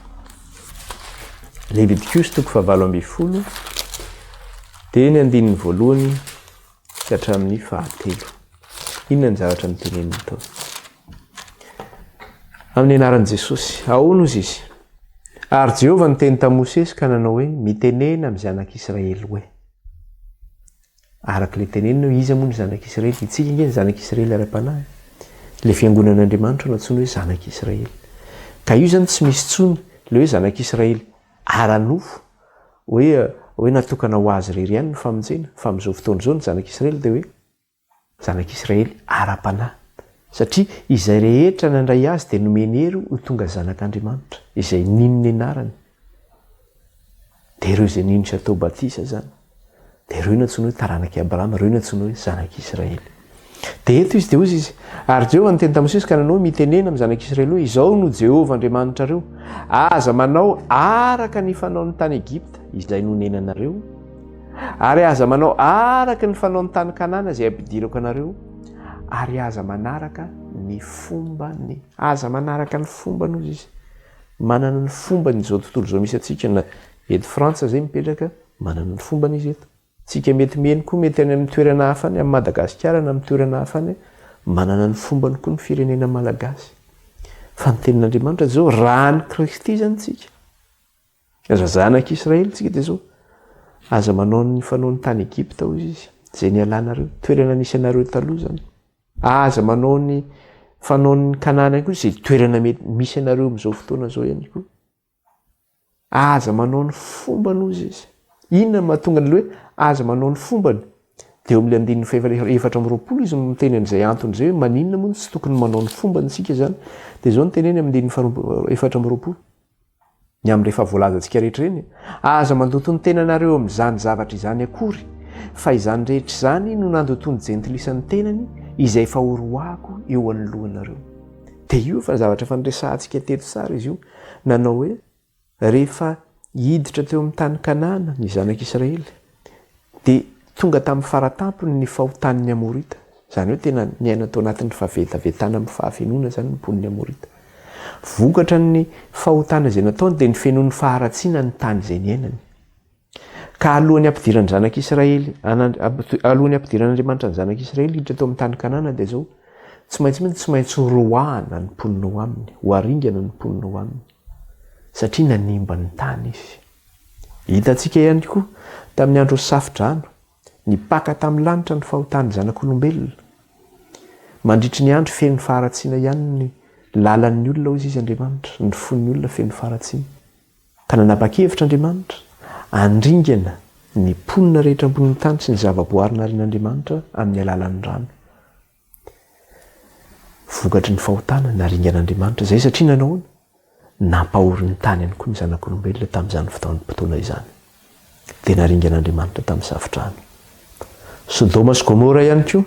Levitikosy toko fahavalo ambin'ny folo, dia ny andininy voalohany ka hatramin'ny fahatelo. Inona ny zavatra noteneniny tao? Amin'ny anaran'i Jesosy. Ahoana ozy izy? Ary Jehovah niteny tamin'i Mosesy ka nanao hoe, Mitenena amin'ny zanak'Israely hoe. Araka ilay tenenina hoe iza moa ny zanak'Israely? Itsika ange ny zanak'Israely ara-panahy. Ilay fiangonan'Andriamanitra no antsoina hoe zanak'Israely. Ka io izany tsy misy intsony ilay hoe zanak'Israely ara-nofo, hoe hoe natokana ho azy irery ihany ny famonjena, fa amin'izao fotoana izao ny zanak'Israely dia hoe zanak'Israely ara-panahy, satria izay rehetra nandray azy dia nomeny hery ho tonga zanak'Andriamanitra, izay nino ny anarany. Dia ireo izay nino sy atao batisa izany, dia ireo no antsoina hoe taranak'i Abrahama, ireo no antsoina hoe zanak'Israely. Dia eto izy dia hozy izy, ary Jehovah niteny tamin'i Mosesy ka nanao hoe, Mitenena amin'ny zanak'Israely hoe, Izao no Jehovah Andriamanitrareo, aza manao araka ny fanaon'ny tany Egypta izay nonenanareo, ary aza manao araka ny fanaon'ny tany Kanana izay ampidirako anareo, ary aza manaraka ny fombany. Aza manaraka ny fombany, hozy izy. Manana ny fombany izao tontolo izao misy antsika na eto Frantsa izay mipetraka, manana ny fombany izy eto. Tsika mety mihaino koa mety any amin'ny toerana hafa any, amin'ny Madagasikara na amin'ny toerana hafa any, manana ny fombany koa ny firenena malagasy. Fa ny tenin'Andriamanitra dia izao, raha an'i Kristy izany tsika, raha zanak'Israely tsika dia izao, aza manao ny fanaon'ny tany Egypta hoy izy, izay nialanareo, toerana nisy anareo taloha izany. Aza manao ny fanaon'ny Kanana ihany koa, izay toerana mety misy anareo amin'izao fotoana izao ihany koa. Aza manao ny fombany hozy izy. Inona no mahatonga an'ilay hoe aza manao ny fombany? Dia eo amin'ilay andininy faha 24 izy no miteny an'izay antony izay hoe maninona moa no tsy tokony manao ny fombany isika izany. Dia izao no teneny amin'ny andininy faha 24. Ny amin'ilay efa voalazantsika rehetra ireny. Aza mandoto ny tenanareo amin'izany zavatra izany akory. Fa izany rehetra izany no nandotoan'ny jentilisa ny tenany, izay efa horoahako eo anoloanareo. Dia io efa zavatra efa niresahantsika teto tsara izy io, nanao hoe, rehefa hiditra teo amin'ny tany Kanana ny zanak'Israely, dia tonga tamin'ny faratampony ny fahotan'ny Amorita. Izany hoe tena niaina tao anatin'ny fahavetavetana amin'ny fahafenoana izany ny mponin'ny Amorita. Vokatra ny fahotana izay nataony dia nifenoan'ny faharatsiana ny tany izay niainany. Ka alohan'ny hampidiran'ny zanak'Israely, alohan'ny hampidiran'Andriamanitra ny zanak'Israely hiditra tao amin'ny tany Kanana dia izao, tsy maintsy tsy maintsy roahana ny mponina ao aminy, ho aringana ny mponina ao aminy, satria nanimba ny tany izy. Hitantsika ihany koa tamin'ny andron'ny Safo-drano, nipaka tamin'ny lanitra ny fahotan'ny zanak'olombelona. Mandritry ny andro feno faharatsiana ihany ny lalan'ny olona, hoy izy Andriamanitra, ny fon'ny olona feno faharatsiana. Ka nanapa-kevitra Andriamanitra handringana ny mponina rehetra ambonin'ny tany sy ny zavaboary narian'Andriamanitra amin'ny alalan'ny rano. Vokatry ny fahotana, naringan'Andriamanitra izay satria nanao ahoana? Nampahory ny tany ihany koa ny zanak'olombelona tamin'izany fotoam-potoana izany. Dia naringan'Andriamanitra tamin'ny safodrano. Sodoma sy Gomora ihany koa,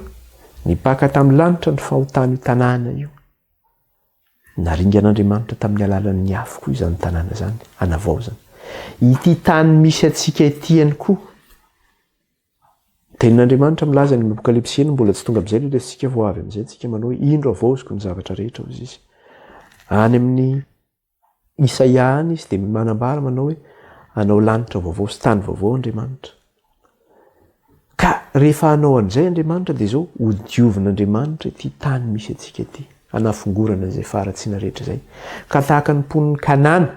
nipaka tamin'ny lanitra ny fahotan'io tanàna io. Naringan'Andriamanitra tamin'ny alalan'ny afo koa izany tanàna izany, hanavaozana. Ity tany misy antsika ity ihany koa, Tenin'Andriamanitra milaza ny Apokalypsy eny mbola tsy tonga amin'izay ilay resitsika vao avy amin'izay tsika manao hoe indro havaoziko ny zavatra rehetra hozy izy. Any amin'ny Isaia any izy dia manambara manao hoe hanao lanitra vaovao sy tany vaovao Andriamanitra. Ka rehefa hanao an'izay Andriamanitra dia izao hodiovin'Andriamanitra ity tany misy antsika ity, hanafongorana izay faharatsiana rehetra izay. Ka tahaka ny mponin'i Kanana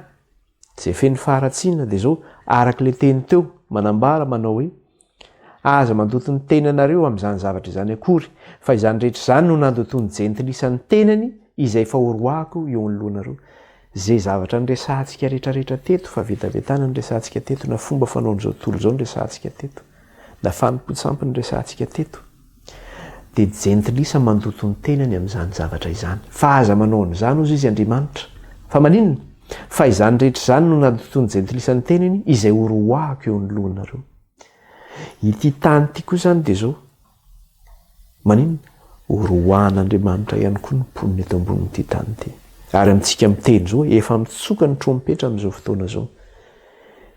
Izay feno faharatsiana dia izao, araka ilay teny teo, manambara manao hoe, Aza mandoto ny tenanareo amin'izany zavatra izany akory, fa izany rehetra izany no nandotoan'ny jentilisa ny tenany, izay efa horoahako eo anoloanareo. Izay zavatra niresahantsika rehetrarehetra teto, fahavetavetana niresahantsika teto, na fomba fanaon'izao tontolo izao niresahantsika teto, na fanompoan-tsampy niresahantsika teto, dia jentilisa mandoto ny tenany amin'izany zavatra izany. Fa aza manao an'izany, hozy izy Andriamanitra. Fa maninona? Fa izany rehetra izany no nandotoan'ny jentilisa ny tenany, izay horoahako eo anoloanareo. Ity tany ity koa izany dia izao. Maninona? Horoahan'Andriamanitra ihany koa ny mponina eto ambonin'ity tany ity. Ary amintsika miteny izao, efa mitsoka ny trompetra amin'izao fotoana izao.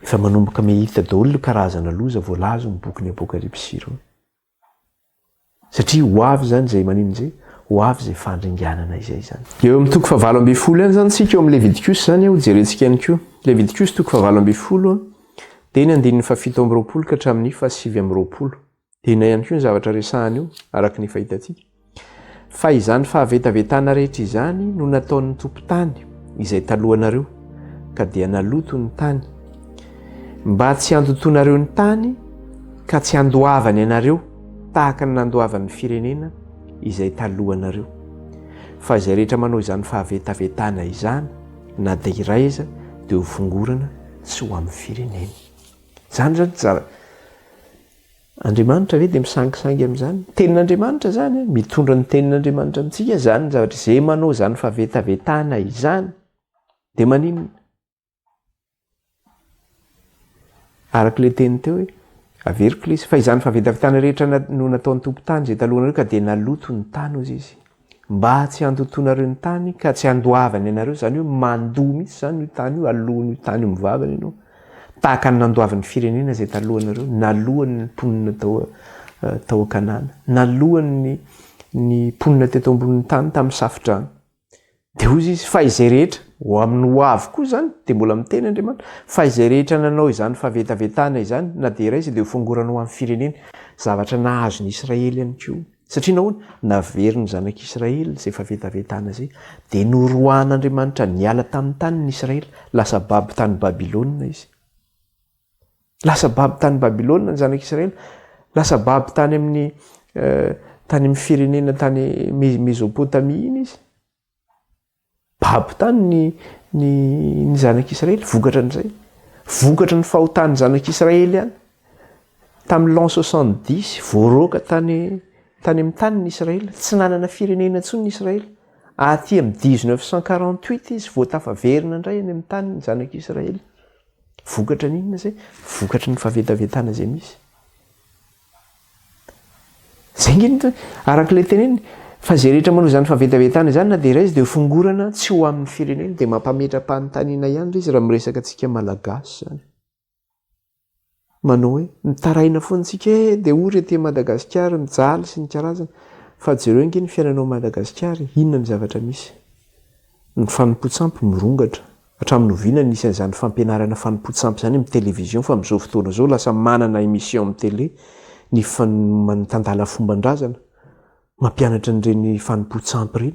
Efa manomboka mihita daholo ireo karazana loza voalaza ao amin'ny bokin'ny Apokalypsy ireo. Satria ho avy izany izay maninona izay? Ho avy izay fandringanana izay izany. Eo amin'ny toko fahavalo ambin'ny folo ihany izany isika, eo amin'ny Levitikosy izany, hojerentsika ihany koa. Levitikosy toko fahavalo ambin'ny folo, dia ny andininy fahafito amby 20 ka hatramin'ny fahasivy amby 20. Inona ihany koa ny zavatra resahana eo, araka ny efa hitantsika? Fa izany fahavetavetana rehetra izany no nataon'ny tompon-tany izay talohanareo, ka dia naloto ny tany. Mba tsy handotoanareo ny tany, ka tsy handoavany anareo tahaka ny nandoavan'ny firenena izay talohanareo. Fa izay rehetra manao izany fahavetavetana izany, na dia iray aza, dia hofongorana tsy ho amin'ny fireneny. Izany izany tsy Andriamanitra ve dia misangisangy amin'izany? Tenin'Andriamanitra izany, eh? mitondra ny tenin'Andriamanitra amintsika izany ny zavatra izay manao izany fahavetavetana izany dia maninona? Araka ilay teny teo hoe averiko ilay izy fa izany fahavetavetana rehetra no nataon'ny tompon-tany izay talohanareo ka dia naloto ny tany hozy izy. Mba tsy handotoanareo ny tany ka tsy handoavany anareo, izany hoe mandoa mihitsy izany io tany io, aloan'io tany io mivavana ianao, tahaka ny nandoavan'ny firenena izay talohanareo, naloan'ny mponina tao tao Kanana, naloan'ny ny mponina teto ambonin'ny tany tamin'ny safodrano. Dia hoy izy, fa izay rehetra, ho amin'ny ho avy koa izany, dia mbola miteny Andriamanitra, fa izay rehetra nanao izany fahavetavetana izany, na dia iray aza dia hofongorana ho amin'ny firenena. Zavatra nahazo ny Israely ihany koa. Satria nahoana? Naverin'ny zanak'Israely izay fahavetavetana izay, dia noroahan'Andriamanitra niala tamin'ny taniny Israely, lasa babo tany Babylona izy. Lasa babo tany Babylona ny zanak'Israely, lasa babo tany amin'ny tany amin'ny firenena tany Mesopotamia iny izy. Babo tany ny ny ny zanak'Israely vokatra an'izay. Vokatry ny fahotan'ny zanak'Israely ihany. Tamin'ny l'an 70 voaroaka tany tany amin'ny tany ny Israely, tsy nanana firenena intsony ny Israely. Aty amin'ny 1948 izy vao tafaverina indray any amin'ny tany ny zanak'Israely. Vokatra ny inona izay? Vokatry ny fahavetavetana izay misy. Izay ange no araka ilay teneniny fa izay rehetra manao izany fahavetavetana izany na dia iray izy dia ho fongorana tsy ho amin'ny fireneny dia mampametra-panontaniana ihany ilay izy raha miresaka antsika Malagasy izany. Manao hoe mitaraina foana isika e dia ory aty Madagasikara mijaly sy ny karazany fa jereo ange ny fiainana ao Madagasikara e, inona ny zavatra misy? Ny fanompoan-tsampy mirongatra. Hatramin'ny oviana no nisy an'izany fampianarana fanompoan-tsampy izany amin'ny télévision fa amin'izao fotoana izao lasa manana émission amin'ny télé ny mpandala fomban-drazana mampianatra an'ireny fanompoan-tsampy ireny.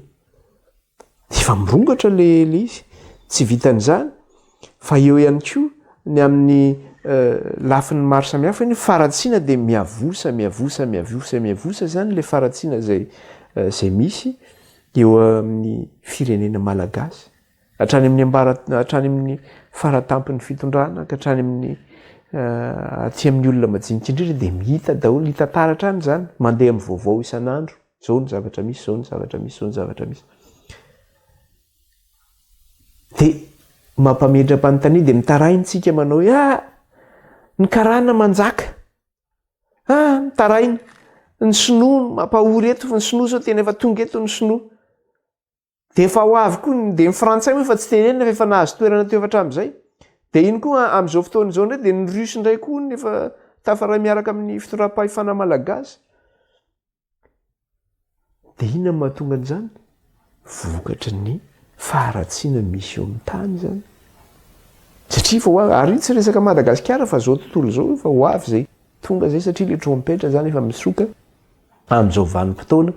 Efa mirongatra le le izy. Tsy vitan'izany fa eo ihany koa ny amin'ny lafiny maro samihafa ny faharatsiana dia miavosa, miavosa, miavosa, miavosa izany le faharatsiana izay izay misy eo amin'ny firenena malagasy. Hatrany amin'ny ambara hatrany amin'ny faratampon'ny fitondrana ka hatrany amin'ny aty amin'ny olona majinika indrindra dia hita daholo, hita taratra any izany, mandeha amin'ny vaovao isan'andro. Izao ny zavatra misy, izao ny zavatra misy, izao ny zavatra misy. Dia mampametra-panontania dia mitaraina isika manao hoe ah, ny karana manjaka. Ah, mitaraina. Ny sinoa mampahory eto, ny sinoa izao tena efa tonga eto ny sinoa. Dia efa ho avy koa, dia ny frantsay moa efa tsy tenenina fa efa nahazo toerana teo efa hatramin'izay. Dia iny koa amin'izao fotoana izao indray dia ny russe indray koa no efa tafaray miaraka amin'ny fitondram-pahefana malagasy. Dia inona no mahatonga an'izany? Vokatry ny faharatsiana misy eo amin'ny tany izany. Satria efa ho avy, ary io tsy resaka Madagasikara fa izao tontolo izao efa ho avy izay. Tonga izay satria ilay trompetra izany efa misoka. amin'izao vanim-potoana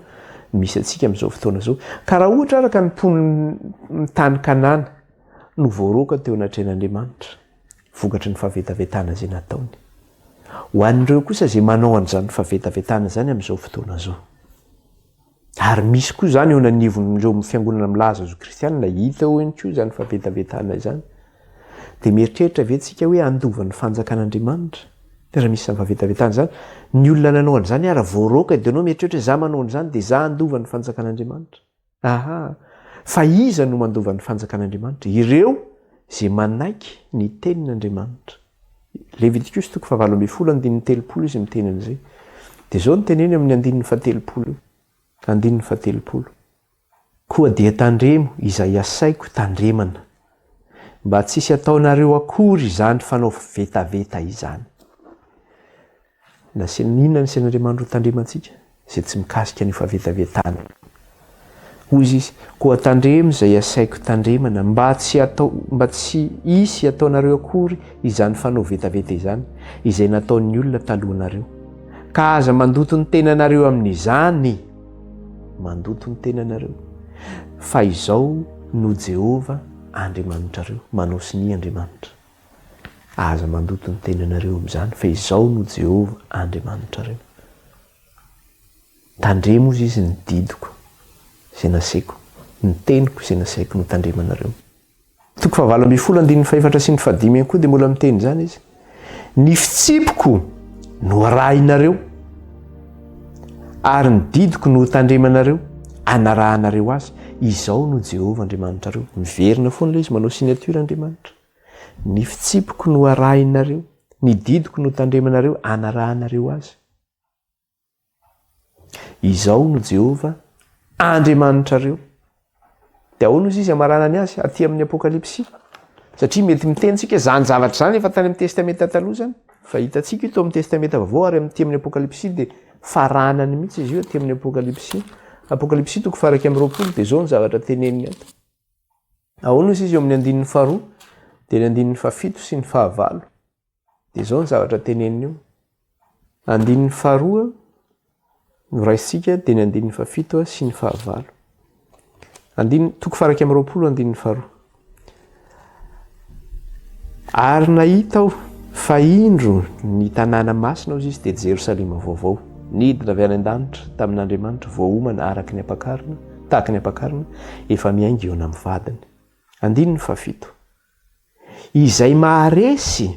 misy antsika amin'izao fotoana izao. Ka raha ohatra araka ny mponin'ny tany Kanana no voaroaka teo anatrehan'Andriamanitra, vokatry ny fahavetavetana izay nataony. Ho an'ireo kosa izay manao an'izany fahavetavetana izany amin'izao fotoana izao. Ary misy koa izany eo anivon'ireo fiangonana milaza azy ho kristianina, hita eo ihany koa izany fahavetavetana izany. Dia mieritreritra ve tsika hoe handova ny fanjakan'Andriamanitra? Raha misy izany fahavetavetana izany, ny olona nanao an'izany ary voaroaka dia ianao mieritreritra hoe za manao an'izany dia za handova ny fanjakan'Andriamanitra. Aha! Fa iza no mandova ny fanjakan'Andriamanitra? Ireo izay manaiky ny tenin'Andriamanitra. Levitikosy toko fahavalo ambinifolo andininy 30 izy miteny an'izay. Dia izao no teneny amin'ny andininy fahatelopolo io. Andininy fahatelopolo. Koa dia tandremo izay asaiko tandremana, mba tsy hisy ataonareo akory izany fanao vetaveta izany. Nasiana, inona no asian'Andriamanitra ho tandremantsika? Izay tsy mikasika an'io fahavetavetana io. Hoy Izy, Koa tandremo izay asaiko tandremana, mba tsy hatao, mba tsy hisy ataonareo akory izany fanao vetaveta izany, izay nataon'ny olona talohanareo. Ka aza mandoto ny tenanareo amin'izany. Mandoto ny tenanareo, fa izao no Jehovah Andriamanitrareo, manao sonia Andriamanitra. Aza mandoto ny tenanareo amin'izany, fa izao no Jehovah Andriamanitrareo. Tandremo, hozy izy, ny didiko izay naseko, ny teniko izay nasaiko notandremanareo. Toko fahavalo ambinifolo andininy fahefatra sy ny fahadimy ihany koa dia mbola miteny izany izy. Ny fitsipiko no arahinareo ary ny didiko no hotandremanareo, anarahanareo azy. Izao no Jehovah Andriamanitrareo. Miverina foana ilay izy, manao signature Andriamanitra. Ny fitsipiko no arahinareo, ny didiko no tandremanareo, anarahanareo azy. Izao no Jehovah Andriamanitrareo. Dia ahoana ozy izy hamaranany azy aty amin'ny Apokalypsy? Satria mety miteny tsika izany zavatra izany efa tany amin'ny Testamenta taloha izany. Fa hitantsika io tao amin'ny Testamenta vaovao ary aty amin'ny Apokalypsy dia faranany mihitsy izy io aty amin'ny Apokalypsy. Apokalypsy toko faha 21 dia izao ny zavatra teneniny ato. Ahoana ozy izy eo amin'ny andininy faharoa dia ny andininy fahafito sy ny fahavalo. Dia izao ny zavatra teneniny io. Andininy faharoa no raisintsika dia ny andininy fahafito sy ny fahavalo. Andininy toko faha 21 andininy faharoa. Ary nahita aho fa indro ny tanàna masina hozy izy dia Jerosalema vaovao nidina avy any an-danitra tamin'Andriamanitra voaomana araka ny ampakarina tahaka ny ampakarina efa miainga eo amin'ny vadiny. Andininy fahafito. Izay maharesy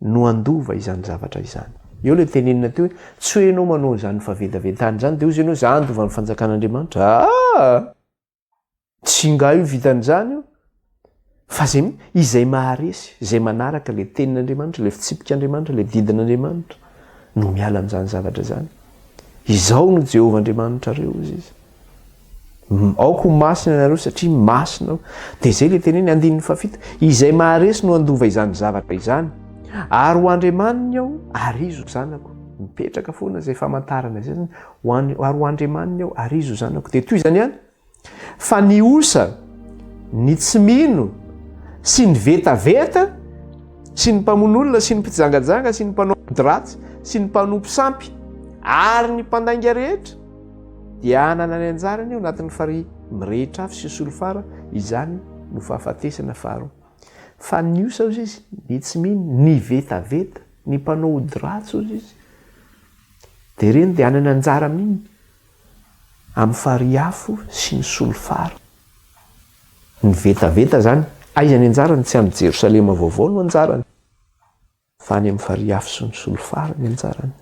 no handova izany zavatra izany. Eo ilay tenenina teo hoe tsy hoe ianao manao izany fahavetavetana izany dia hozy ianao za handova ny fanjakan'Andriamanitra. Aa! Tsy nga io vitan'izany io. Fa izay izay maharesy, izay manaraka ilay tenin'Andriamanitra, ilay fitsipik'Andriamanitra, ilay didin'Andriamanitra no miala amin'izany zavatra izany. Izao no Jehovah Andriamanitrareo, hoy izy. Aoka ho masina ianareo satria masina aho. Dia izay ilay teneny andininy fahafito. Izay maharesy no handova izany zavatra izany. Ary ho Andriamaniny aho, ary izy ho zanako. Mipetraka foana izay famantarana izay zany. Ho an, ary ho Andriamaniny aho, ary izy ho zanako. Dia toy izany ihany. Fa ny osa, ny tsy mino, sy ny vetaveta, sy ny mpamono olona, sy ny mpijangajanga, sy ny mpanao ody ratsy, sy ny mpanompo sampy, ary ny mpandainga rehetra, dia hanana ny anjarany ao anatin'ny farihy mirehitra afo sy solifara, izany no fahafatesana faharoa. Fa ny osa, hozy izy, ny tsy mino, ny vetaveta, ny mpanao ody ratsy, hozy izy, dia ireny dia hanana anjara amin'iny, amin'ny farihy afo sy ny solifara. Ny vetaveta izany, aiza ny anjarany? Tsy any Jerosalema vaovao no anjarany, fa any amin'ny farihy afo sy ny solifara ny anjarany.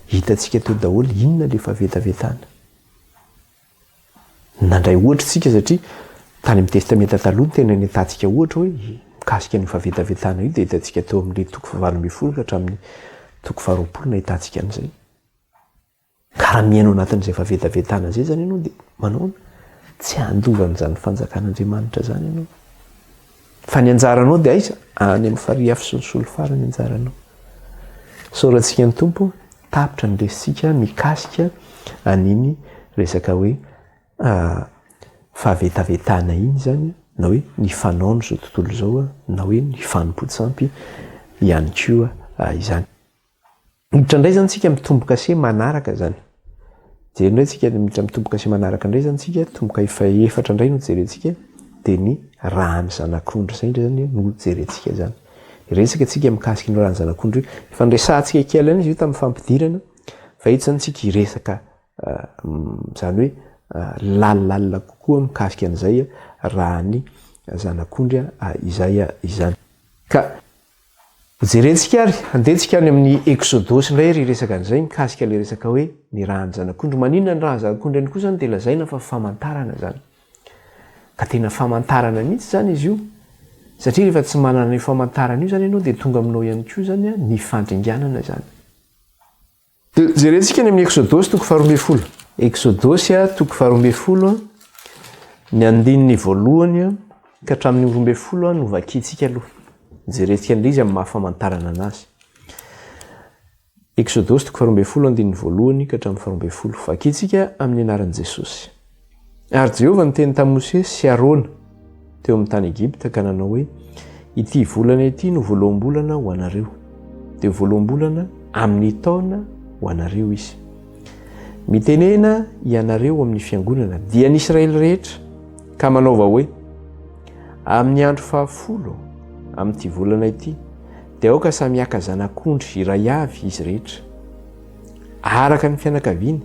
Hitantsika teo daholo inona ilay fahavetavetana. Nandray ohatra isika satria tany amin'ny Testamenta Taloha no tena nitantsika ohatra hoe mikasika an'io fahavetavetana io dia hitantsika teo amin'ilay toko fahavalo ambin'ny folo ka hatramin'ny toko faharoapolo nahitantsika an'izay. Ka raha miaina ao anatin'izay fahavetavetana izay izany ianao dia manaona? Tsy handova an'izany fanjakan'Andriamanitra izany ianao. Fa ny anjaranao dia aiza? Any amin'ny farihy afo sy ny solifara ny anjaranao. Isaorantsika ny Tompo, tapitra ny resintsika mikasika an'iny resaka hoe fahavetavetana iny izany, na hoe ny fanaon'izao tontolo izao, na hoe ny fanompoan-tsampy ihany koa izany. Miditra indray izany tsika amin'ny tombo-kase manaraka izany. Jery indray tsika miditra amin'ny tombo-kase manaraka indray izany tsika, tomboka efa efatra indray no jerentsika, dia ny ràn'ny zanak'ondry izay indray izany no jerentsika izany. Hiresaka tsika mikasika ny ràn'ny zanak'ondry io. Efa niresahantsika kely ihany izy io tamin'ny fampidirana, fa eto izany tsika hiresaka izany hoe lalindalina kokoa mikasika an'izay ràn'ny zanak'ondry izay izany. Ka Hojerentsika ary, handeha tsika any amin'ny Eksodosy indray ary hiresaka an'izay mikasika ilay resaka hoe ny ràn'ny zanak'ondry. Maninona ny ràn'ny zanak'ondry ihany koa izany dia lazaina fa famantarana izany. Ka tena famantarana mihitsy izany izy io. Satria rehefa tsy manana io famantarana io izany ianao dia tonga aminao ihany koa izany ny fandringanana izany. Dia jerentsika any amin'ny Eksodosy toko faharoa ambin'ny folo. Eksodosy toko faharoa ambin'ny folo, ny andininy voalohany ka hatramin'ny 12 no vakintsika aloha. Jerentsika an'ilay izy amin'ny maha famantarana anazy. Eksodosy toko faharoa ambin'ny folo andininy voalohany ka hatramin'ny faharoa ambin'ny folo. Vakintsika amin'ny anaran'i Jesosy. Ary Jehovah niteny tamin'i Mosesy sy Arona teo amin'ny tany Egypta ka nanao hoe, Ity volana ity no voaloham-bolana ho anareo. Dia voaloham-bolana amin'ny taona ho anareo izy. Mitenena ianareo amin'ny fiangonana, dia ny Israely rehetra, ka manaova hoe, Amin'ny andro fahafolo amin'ity volana ity, dia aoka samy haka zanak'ondry iray avy izy rehetra. Araka ny fianakaviany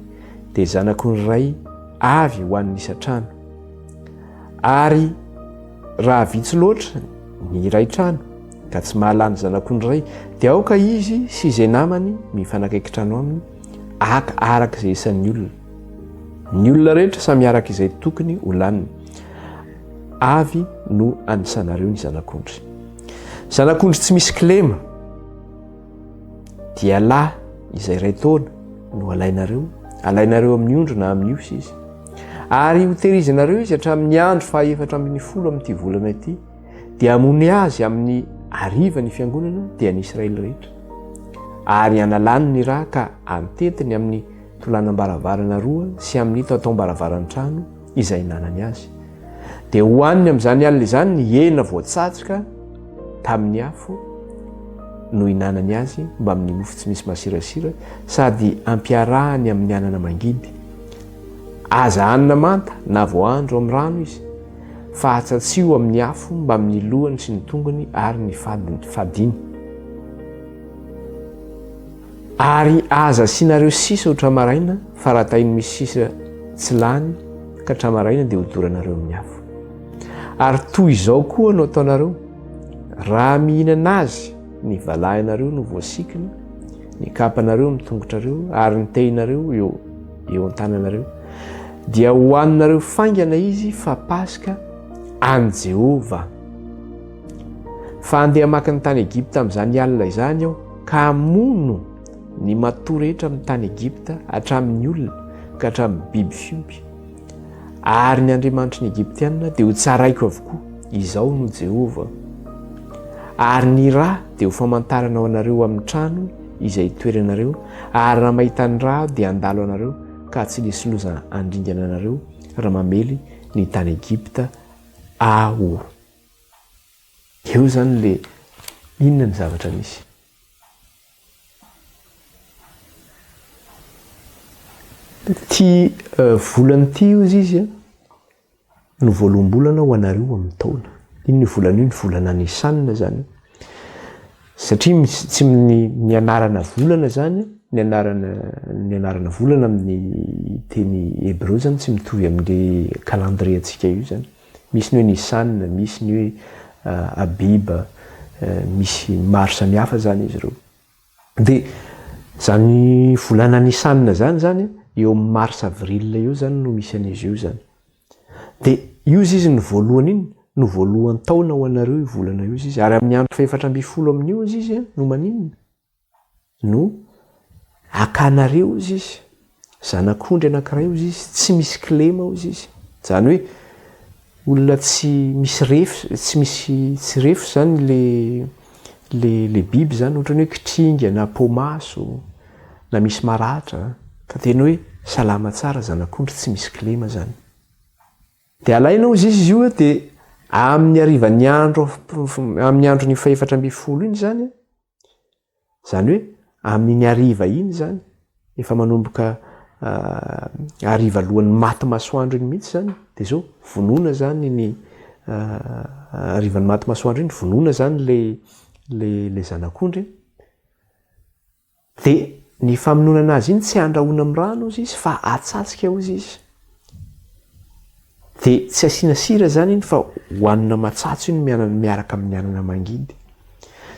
dia zanak'ondry iray avy ho an'ny isan-trano. Ary raha vitsy loatra ny iray trano ka tsy mahalany zanak'ondry iray dia aoka izy sy izay namany mifanakaiky trano aminy haka araka izay isan'ny olona. Ny olona rehetra samy araka izay tokony ho laniny avy no anisanareo ny zanak'ondry. Zanak'ondry tsy misy kilema. Dia lahy izay iray taona no alainareo, alainareo amin'ny ondry na amin'ny osy izy. Ary hoterizinareo izy hatramin'ny andro faha-14 amin'ity volana ity, dia hamono azy amin'ny hariva ny fiangonana, dia ny Israely rehetra. Ary hanalany ny ra ka hantetiny amin'ny tolanam-baravarana roa sy amin'ny taotaom-baravaran'ny trano izay hinanany azy. Dia hohaniny amin'izany alina izany ny hena voatsatsoka tamin'ny afo no hinanany azy mbamin'ny mofo tsy misy masirasira sady ampiarahany amin'ny anana mangidy. Aza hanina manta na voahandro amin'ny rano izy, fa atsatsiho amin'ny afo mbamin'ny lohany sy ny tongony ary ny fadiny. Ary aza asianareo sisa ho tra-maraina, fa raha tahiny misy sisa tsy lany ka tra-maraina dia hodoranareo amin'ny afo. Ary toy izao koa no ataonareo, raha mihinana azy, ny valahinareo no voasikina, ny kapanareo amin'ny tongotrareo, ary ny tehinareo eo eo an-tananareo, dia hohaninareo faingana izy fa Paska an'i Jehovah. Fa handeha hamaky ny tany Egypta amin'izany alina izany aho, ka hamono ny matoa rehetra amin'ny tany Egypta, hatramin'ny olona ka hatramin'ny biby fiompy. Ary ny andriamanitry ny Egyptiana dia hotsaraiko avokoa, Izaho no Jehovah. Ary ny ra dia ho famantarana ho anareo amin'ny trano izay itoeranareo, ary raha mahita ny ra aho dia handalo anareo ka tsy hisy loza handringana anareo raha mamely ny tany Egypta aho. Eo izany le inona ny zavatra misy. Ity volana ity hozy izy a, no voaloham-bolana ho anareo amin'ny taona. Inona io volana io? Ny volana Nissan izany. Satria misy tsy ny ny anarana volana izany, ny anarana ny anarana volana amin'ny teny hebreo izany tsy mitovy amin'le calendrier antsika io izany. Misy ny hoe Nissan, misy ny hoe Abib, misy maro samihafa izany izy ireo. Dia izany volana Nissan izany izany, eo amin'ny mars avril eo izany no misy an'izy io izany. Dia io izy izy no voalohany iny, no voalohan-taona ho anareo io volana io izy izy. Ary amin'ny andro fahefatra ambin'ny folo amin'io izy izy no maninona? No hakanareo hozy izy, zanak'ondry anankiray hozy izy, tsy misy kilema hozy izy. Izany hoe olona tsy misy refy, tsy misy tsy refy izany le le le biby izany, ohatran'ny hoe kitringa na pomaso na misy maratra, fa tena hoe salama tsara zanak'ondry tsy misy kilema izany. Dia alaina hozy izy io dia amin'ny harivan'ny andro amin'ny andron'ny fahefatra ambin'ny folo iny izany Izany hoe amin'iny hariva iny izany, efa manomboka hariva alohan'ny maty masoandro iny mihitsy izany, dia izao, vonoina izany ny harivan'ny maty masoandro iny, vonoina izany ilay ilay ilay zanak'ondry, dia ny famonoana azy iny tsy andrahoina amin'ny rano hozy izy fa atsatsika hozy izy. Dia tsy asiana sira izany iny fa hohanina matsatso iny miaraka amin'ny anana mangidy.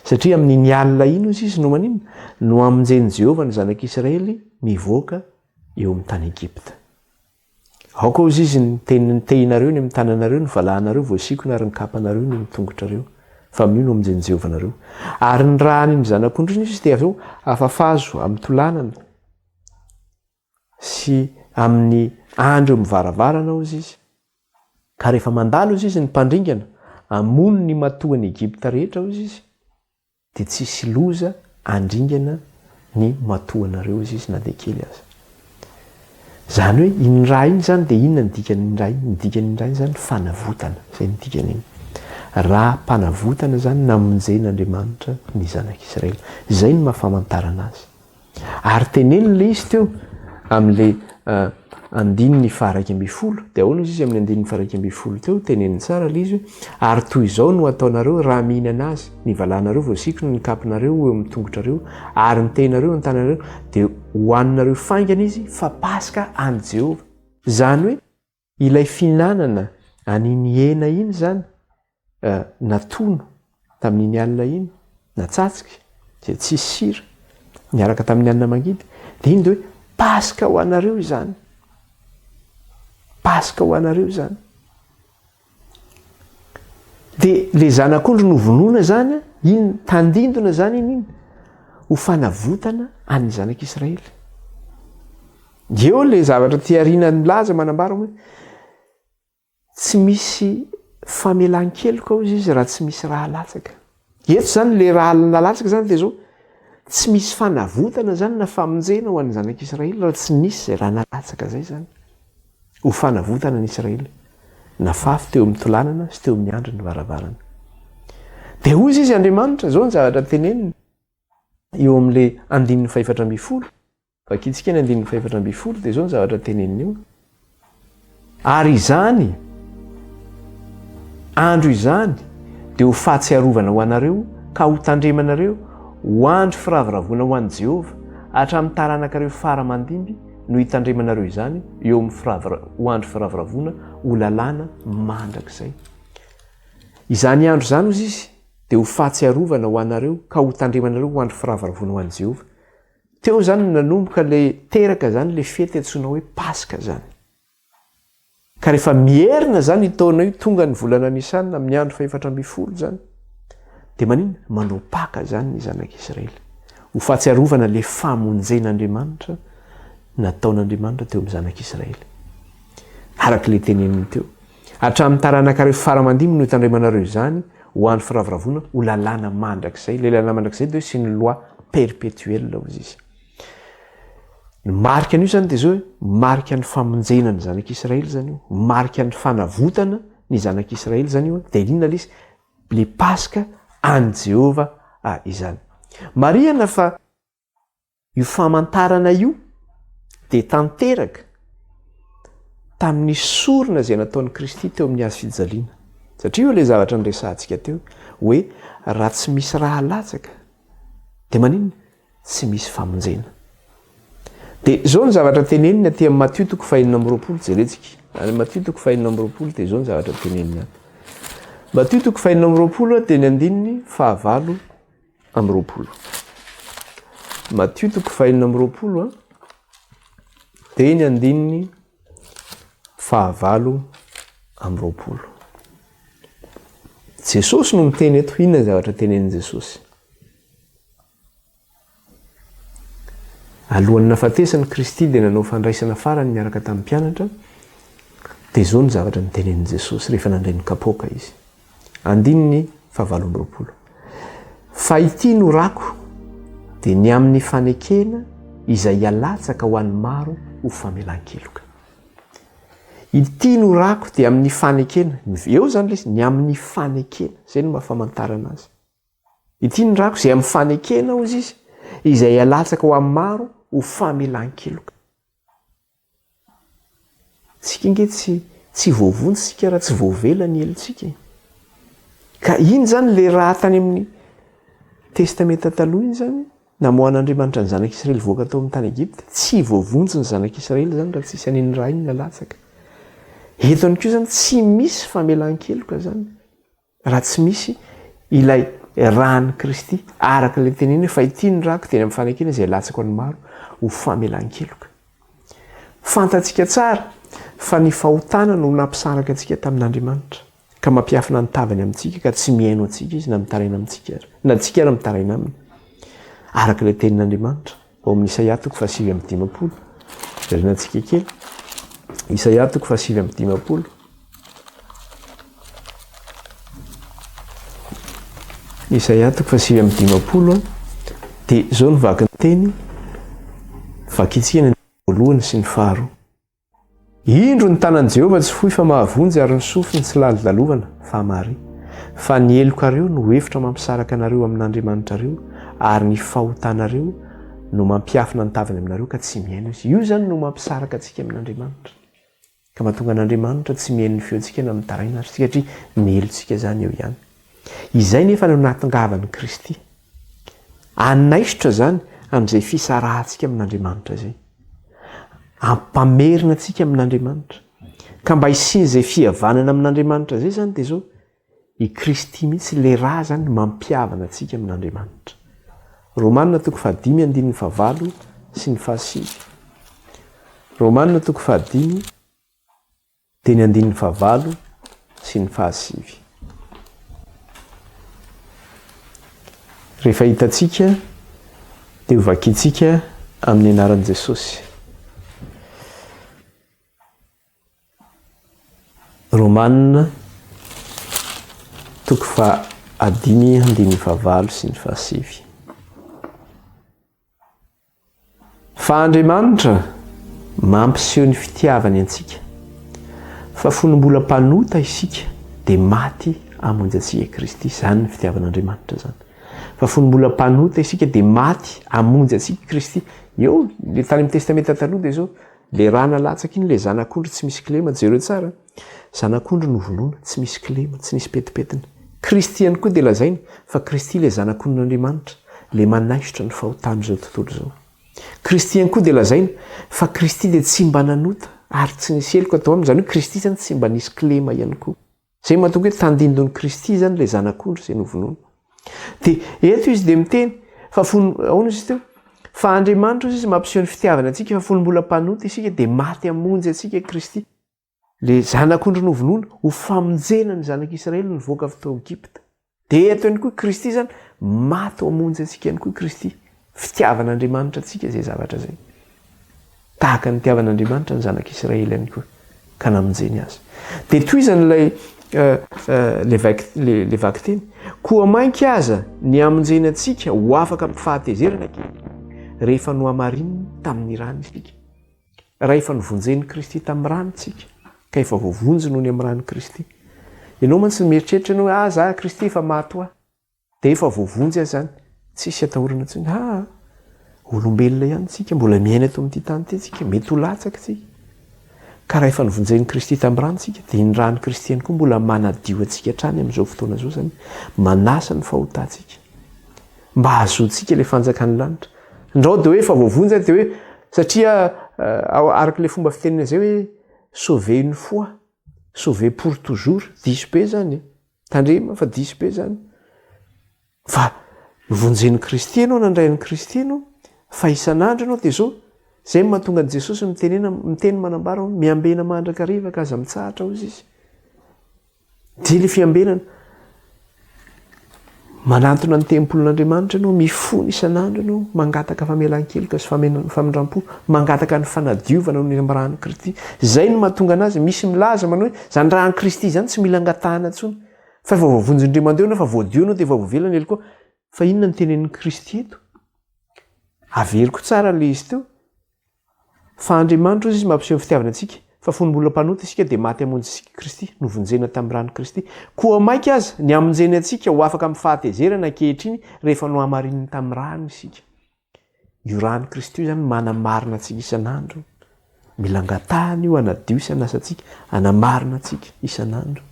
Satria amin'iny alina iny hozy izy no maninona? No hamonjen'i Jehovah ny zanak'Israely mivoaka eo amin'ny tany Egypta. Aoka hozy izy ny teny ny tehinareo ny amin'ny tananareo, ny valahanareo voasikona ary ny kapanareo ny amin'ny tongotrareo. Fa amin'io no hamonjen'i Jehovah anareo. Ary ny ràn'iny zanak'ondry iny izy dia avy eo afafazo amin'ny tolanana. sy amin'ny andro eo amin'ny varavarana, hozy izy. Ka rehefa mandalo, hozy izy, ny mpandringana, hamono ny matoan'i Egypta rehetra, hozy izy, dia tsy hisy loza handringana ny matoanareo, hozy izy, na dia kely aza. Izany hoe, iny ra iny izany dia inona ny dikan'iny ra iny? Ny dikan'iny ra iny izany fanavotana, izay ny dikan'iny. Ra-panavotana izany namonjen'Andriamanitra ny zanak'Israely. Izay no maha famantarana azy. Ary teneniny ilay izy teo amin'ilay andininy faha-11, dia ahoana izy amin'ny andininy faha-11 teo? Teneniny tsara ilay izy hoe, ary toy izao no hataonareo raha mihinana azy, ny valanareo voasikina, ny kapinareo eo amin'ny tongotrareo, ary ny tehinareo eo amin'ny tananareo, dia hohaninareo faingana izy, fa Paska an'i Jehovah. Izany hoe, Ilay fihinanana an'iny hena iny izany natono tamin'iny alina iny, natsatsika, izay tsisy sira, niaraka tamin'ny hanina mangidy, dia iny dia hoe Paska ho anareo izany. Paska ho anareo izany. Dia le zanak'ondry novonoina zany, iny tandindona zany iny iny, ho fanavotana an'ny zanak'Israely. Eo le zavatra ty aoriana milaza manambara hoe tsy misy famelan-keloka hozy izy raha tsy misy rà latsaka. Eto zany le rà nalatsaka zany dia zao, tsy misy fanavotana zany na famonjena ho an'ny zanak'Israely raha tsy nisy zay rà nalatsaka zay zany. Ho fanavotana ny Israely. Nafafy teo amin'ny tolanana sy teo amin'ny andry ny varavarana. Dia hoy izy Andriamanitra, izao ny zavatra teneniny eo amin'ilay andininy fahefatra ambin'ny folo. Vakintsika ny andininy fahefatra ambin'ny folo, dia izao ny zavatra teneniny eo. Ary izany andro izany dia ho fahatsiarovana ho anareo ka ho tandremanareo ho andro firavoravoana ho an'i Jehovah hatramin'ny taranakareo fara aman-dimby no hitandremanareo izany eo amin'ny firavira, ho andro firavoravoana, ho lalàna mandrakizay. Izany andro izany, hozy izy, dia ho fahatsiarovana ho anareo ka ho tandremanareo ho andro firavoravoana ho an'i Jehovah. Teo izany no nanomboka ilay teraka izany ilay fety antsoina hoe Paska izany. Ka rehefa mierina izany io taona io, tonga ny volana Nisana amin'ny andro fahefatra ambin'ny folo izany, dia maninona? Manao Paka izany ny zanak'Israely. Ho fahatsiarovana ilay famonjen'Andriamanitra nataon'Andriamanitra teo amin'ny zanak'Israely. Araka ilay teneniny teo. Hatramin'ny taranakareo fara aman-dimby no hitandremanareo izany ho andro firavoravoana, ho lalàna mandrakizay. Ilay lalàna mandrakizay dia hoe c'est une loi perpétuelle hozy izy. Ny marika an'io izany dia izao hoe marika ny famonjena ny zanak'Israely izany io, marika ny fanavotana ny zanak'Israely izany io, dia inona ilay izy? Ilay Paska an'i Jehovah izany. Marihana fa io famantarana io dia tanteraka tamin'ny sorona izay nataon'i Kristy teo amin'ny hazo fijaliana. Satria io ilay zavatra niresahantsika teo hoe raha tsy misy ra alatsaka dia maninona? Tsy misy famonjena. Dia izao ny zavatra teneniny aty amin'ny Matio toko fahenina amby 20, jerentsika. Any Matio toko fahenina amby 20 dia izao ny zavatra teneniny any. Matio toko fahenina amby 20 dia ny andininy fahavalo amby 20. Matio toko fahenina amby 20 dia ny andininy fahavalo amby 20. Jesosy no miteny eto, inona ny zavatra tenenin'i Jesosy? Alohan'ny nahafatesany, Kristy dia nanao fandraisana farany niaraka tamin'ny mpianatra, dia izao ny zavatra notenenin'i Jesosy rehefa nandray ny kapoaka Izy. Andininy fahavalo amby 20. Fa ity no rako, dia ny amin'ny fanekena izay hialatsaka ho an'ny maro ho famelan-keloka. Ity no rako dia amin'ny fanekena, eo izany ilay izy, ny amin'ny fanekena, izay no maha famantarana azy. Ity ny rako izay amin'ny fanekena, hozy izy, izay alatsaka ho amin'ny maro ho famelan-keloka. Tsika ange tsy tsy voavonjy isika raha tsy voavela ny helotsika e. Ka iny izany le raha tany amin'ny Testamenta Taloha iny izany, namoahan'Andriamanitra ny zanak'Israely voaka tao amin'ny tany Egypta, tsy voavonjy ny zanak'Israely izany raha tsisy an'iny ra iny nalatsaka. Eto ihany koa izany tsy misy famelan-keloka izany. Raha tsy misy ilay ran'i Kristy, araka ilay teniny hoe fa ity ny rako dia ny amin'ny fanekena izay latsako an'ny maro ho famelan-keloka. Fantatsika tsara fa ny fahotana no nampisaraka antsika tamin'Andriamanitra, ka mampiafina ny tavany amintsika ka tsy mihaino antsika Izy na mitaraina amintsika ary, na tsika ary mitaraina Aminy. Araka ilay tenin'Andriamanitra ao amin'ny Isaia toko faha 59, verenantsika kely, Isaia toko faha 59, Isaia toko faha 59 dia izao no vaky ny teny, vakintsika ny voalohany sy ny faharoa. Indro ny tanan'i Jehovah tsy fohy fa mahavonjy ary ny sofiny tsy lalodalovana fa mahare. Fa ny helokareo no efitra mampisaraka anareo amin'Andriamanitrareo ary ny fahotanareo no mampiafina ny tavany aminareo ka tsy mihaino izy. Io izany no mampisaraka antsika amin'Andriamanitra. Ka mahatonga an'Andriamanitra tsy mihaino ny feontsika na mitaraina ary isika satria ny helotsika izany eo ihany. Izay nefa no nahatongavan'i Kristy. Hanaisotra izany amin'izay fisarahantsika amin'Andriamanitra izay. Hampamerina antsika amin'Andriamanitra. Ka mba hisian'izay fihavanana amin'Andriamanitra izay izany dia izao, I Kristy mihitsy, ilay ra izany no mampihavana antsika amin'Andriamanitra. Romana toko fahadimy andininy fahavalo sy ny fahasivy. Romana toko fahadimy dia ny andininy fahavalo sy ny fahasivy. Rehefa hitantsika dia hovakintsika amin'ny anaran'i Jesosy. Romana toko fahadimy andininy fahavalo sy ny fahasivy. Fa Andriamanitra mampiseho ny fitiavany antsika, fa fony mbola mpanota isika dia maty hamonjy antsika Kristy. Izany ny fitiavan'Andriamanitra izany. Fa fony mbola mpanota isika dia maty hamonjy antsika Kristy. Eo, le tany amin'ny Testamenta Taloha dia izao, Le rà nalatsaka iny le zanak'ondry tsy misy kilema, jereo tsara, zanak'ondry novonoina, tsy misy kilema, tsy nisy petipetina. Kristy ihany koa dia lazaina fa Kristy ilay zanak'ondrin'Andriamanitra, le manaisotra ny fahotan'izao tontolo izao. Kristy ihany koa dia lazaina fa Kristy dia tsy mba nanota ary tsy nisy heloka tao aminy, izany hoe Kristy izany tsy mba nisy kilema ihany koa. Izay mahatonga hoe tandindon'i Kristy izany ilay zanak'ondry izay novonoina. Dia eto izy dia miteny fa fony, ahoana izy teo? Fa Andriamanitra hozy izy mampiseho ny fitiavany antsika fa fony mbola mpanota isika dia maty hamonjy antsika Kristy. Ilay zanak'ondry novonoina ho famonjena ny zanak'Israely nivoaka avy tao Egypta. Dia eto ihany koa Kristy izany maty ho hamonjy antsika ihany koa Kristy. Fitiavan'Andriamanitra antsika izay zavatra izay. Tahaka ny nitiavan'Andriamanitra ny zanak'Israely ihany koa, ka namonjeny azy. Dia tohizany ilay ilay vakiteny. Koa mainka aza ny hamonjeny antsika ho afaka amin'ny fahatezerana ankehitriny, rehefa nohamarininy tamin'ny rany isika. Raha efa novonjen'i Kristy tamin'ny rany isika, ka efa voavonjy noho ny amin'ny ran'i Kristy. Ianao mantsy mieritreritra ianao hoe, ah, za Kristy efa maty ho ahy. Dia efa voavonjy aho izany, tsisy atahorana intsony. Aa! Olombelona ihany isika, mbola miaina eto amin'ity tany ity isika, mety ho latsaka isika. Ka raha efa novonjen'i Kristy tamin'ny rano isika, dia ny ran'i Kristy ihany koa mbola manadio antsika hatrany amin'izao fotoana izao izany, manasa ny fahotantsika. Mba hahazoantsika ilay fanjakan'ny lanitra. Ndrao dia hoe efa voavonjy aho dia hoe, satria araka ilay fomba fitenena izay hoe sauver une fois, sauver pour toujours, diso be izany e. Tandrema fa diso be zany. Fa novonjen'i Kristy ianao, nandray an'i Kristy ianao, fa isan'andro ianao dia zao, zay no mahatonga an'i Jesosy mitenena, miteny manambara hoe miambena mandrakariva ka aza mitsahatra hozy izy. Dia le fiambenana. Manantona ny tempolin'Andriamanitra ianao, mifona isan'andro ianao, mangataka famelan-keloka sy famindram-po, mangataka ny fanadiovana noho ny amin'ny ran'i Kristy. Izay no mahatonga anazy, misy milaza manao hoe izany ran'i Kristy izany tsy mila angatahana intsony. Fa efa voavonjy indray mandeha ianao, efa voadio ianao dia efa voavela ny helokao. Fa inona no tenenin'i Kristy eto? Averiko tsara ilay izy teo. Fa Andriamanitra hozy izy mampiseho ny fitiavany antsika, fa fony mbola mpanota isika dia maty hamonjy antsika Kristy, novonjena tamin'ny ran'i Kristy. Koa mainka aza ny hamonjeny antsika ho afaka amin'ny fahatezerana ankehitriny rehefa nohamarininy tamin'ny rany isika. Io ran'i Kristy io izany manamarina antsika isan'andro. Mila angatahana io hanadio sy hanasa antsika, hanamarina antsika isan'andro.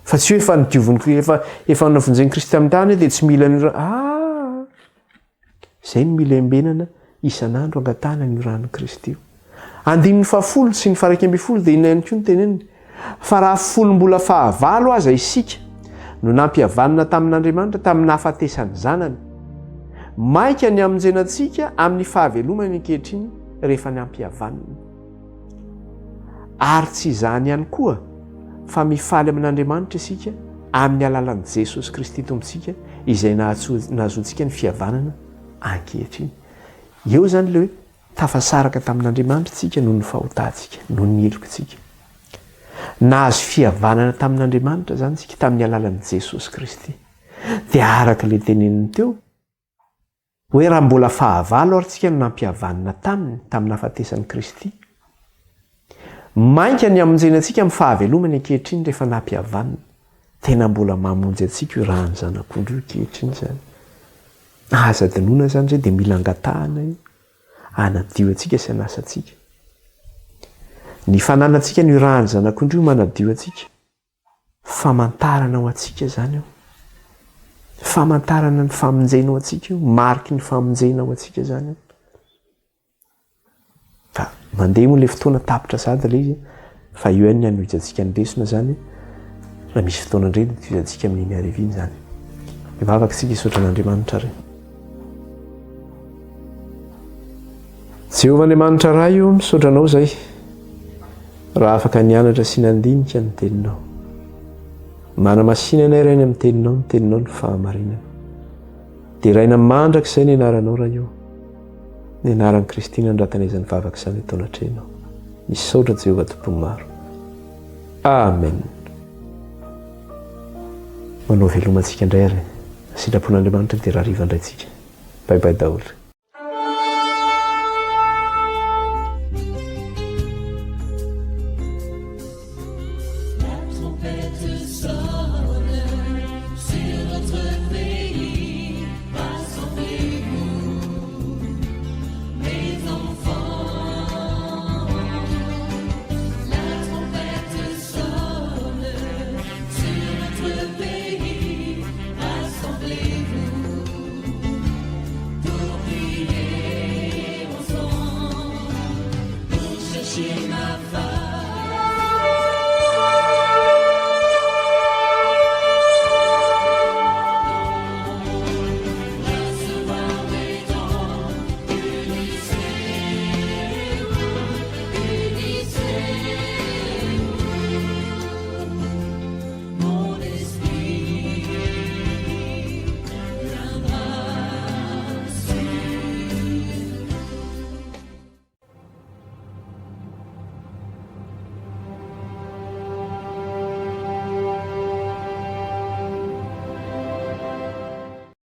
Fa tsy hoe efa nodiovin'i, efa, efa novonjen'i Kristy tamin'ny rany dia tsy mila an'io rano. Ah! Izay no mila embenana isan'andro angatahana an'io ran'i Kristy io. Andininy fahafolo sy ny faharaika ambin'ny folo dia inona ihany koa no teneniny? Fa raha fony mbola fahavalo aza isika no nampihavanina tamin'Andriamanitra tamin'ny nahafatesan'ny Zanany, mainka ny hamonjena antsika amin'ny fahavelomany ankehitriny rehefa nampihavanina. Ary tsy izany ihany koa fa mifaly amin'Andriamanitra isika amin'ny alalan'i Jesosy Kristy Tompontsika izay nahazoantsika ny fihavanana ankehitriny. Eo izany ilay hoe tafasaraka tamin'Andriamanitra isika noho ny fahotantsika, noho ny helokintsika. Nahazo fihavanana tamin'Andriamanitra izany isika tamin'ny alalan'i Jesosy Kristy. Dia araka ilay teneniny teo, Hoe raha mbola fahavalo ary tsika no nampihavanina taminy tamin'ny nahafatesan'i Kristy. Mainka ny hamonjena antsika amin'ny fahavelomany ankehitriny rehefa nampihavanina. Tena mbola mamonjy antsika io ràn'ny Zanak'ondry io ankehitriny izany. Aza adinoina izany izay dia mila angatahana io hanadio antsika sy hanasa antsika. Ny fananantsika an'io ràn'ny Zanak'ondry io manadio antsika. Famantarana ho antsika izany io. Famantarana ny famonjena ho antsika io, mariky ny famonjena ho antsika izany io. Fa mandeha moa ilay fotoana tapitra sahady ilay izy, fa io ihany ny hanohizantsika ny lesona izany. Raha misy fotoana indray dia tohizantsika amin'iny hariva iny izany. Mivavaka isika hisaotra an'Andriamanitra re. Jehovah Andriamanitra Ray o, misaotra Anao izay raha afaka nianatra sy nandinika ny Teninao. Manamasina anay Ray ny amin'ny Teninao, ny Teninao ny fahamarinana. Deraina mandrakizay ny anaranao Ray o. Ny anaran'i Kristy nandratana izany vavaka izany eto anatrehanao. Misaotra Jehovah Tompon'ny maro. Amen. Manao veloma antsika indray ary. Sitrapon'Andriamanitra dia rahariva indray tsika. Bye bye daholo.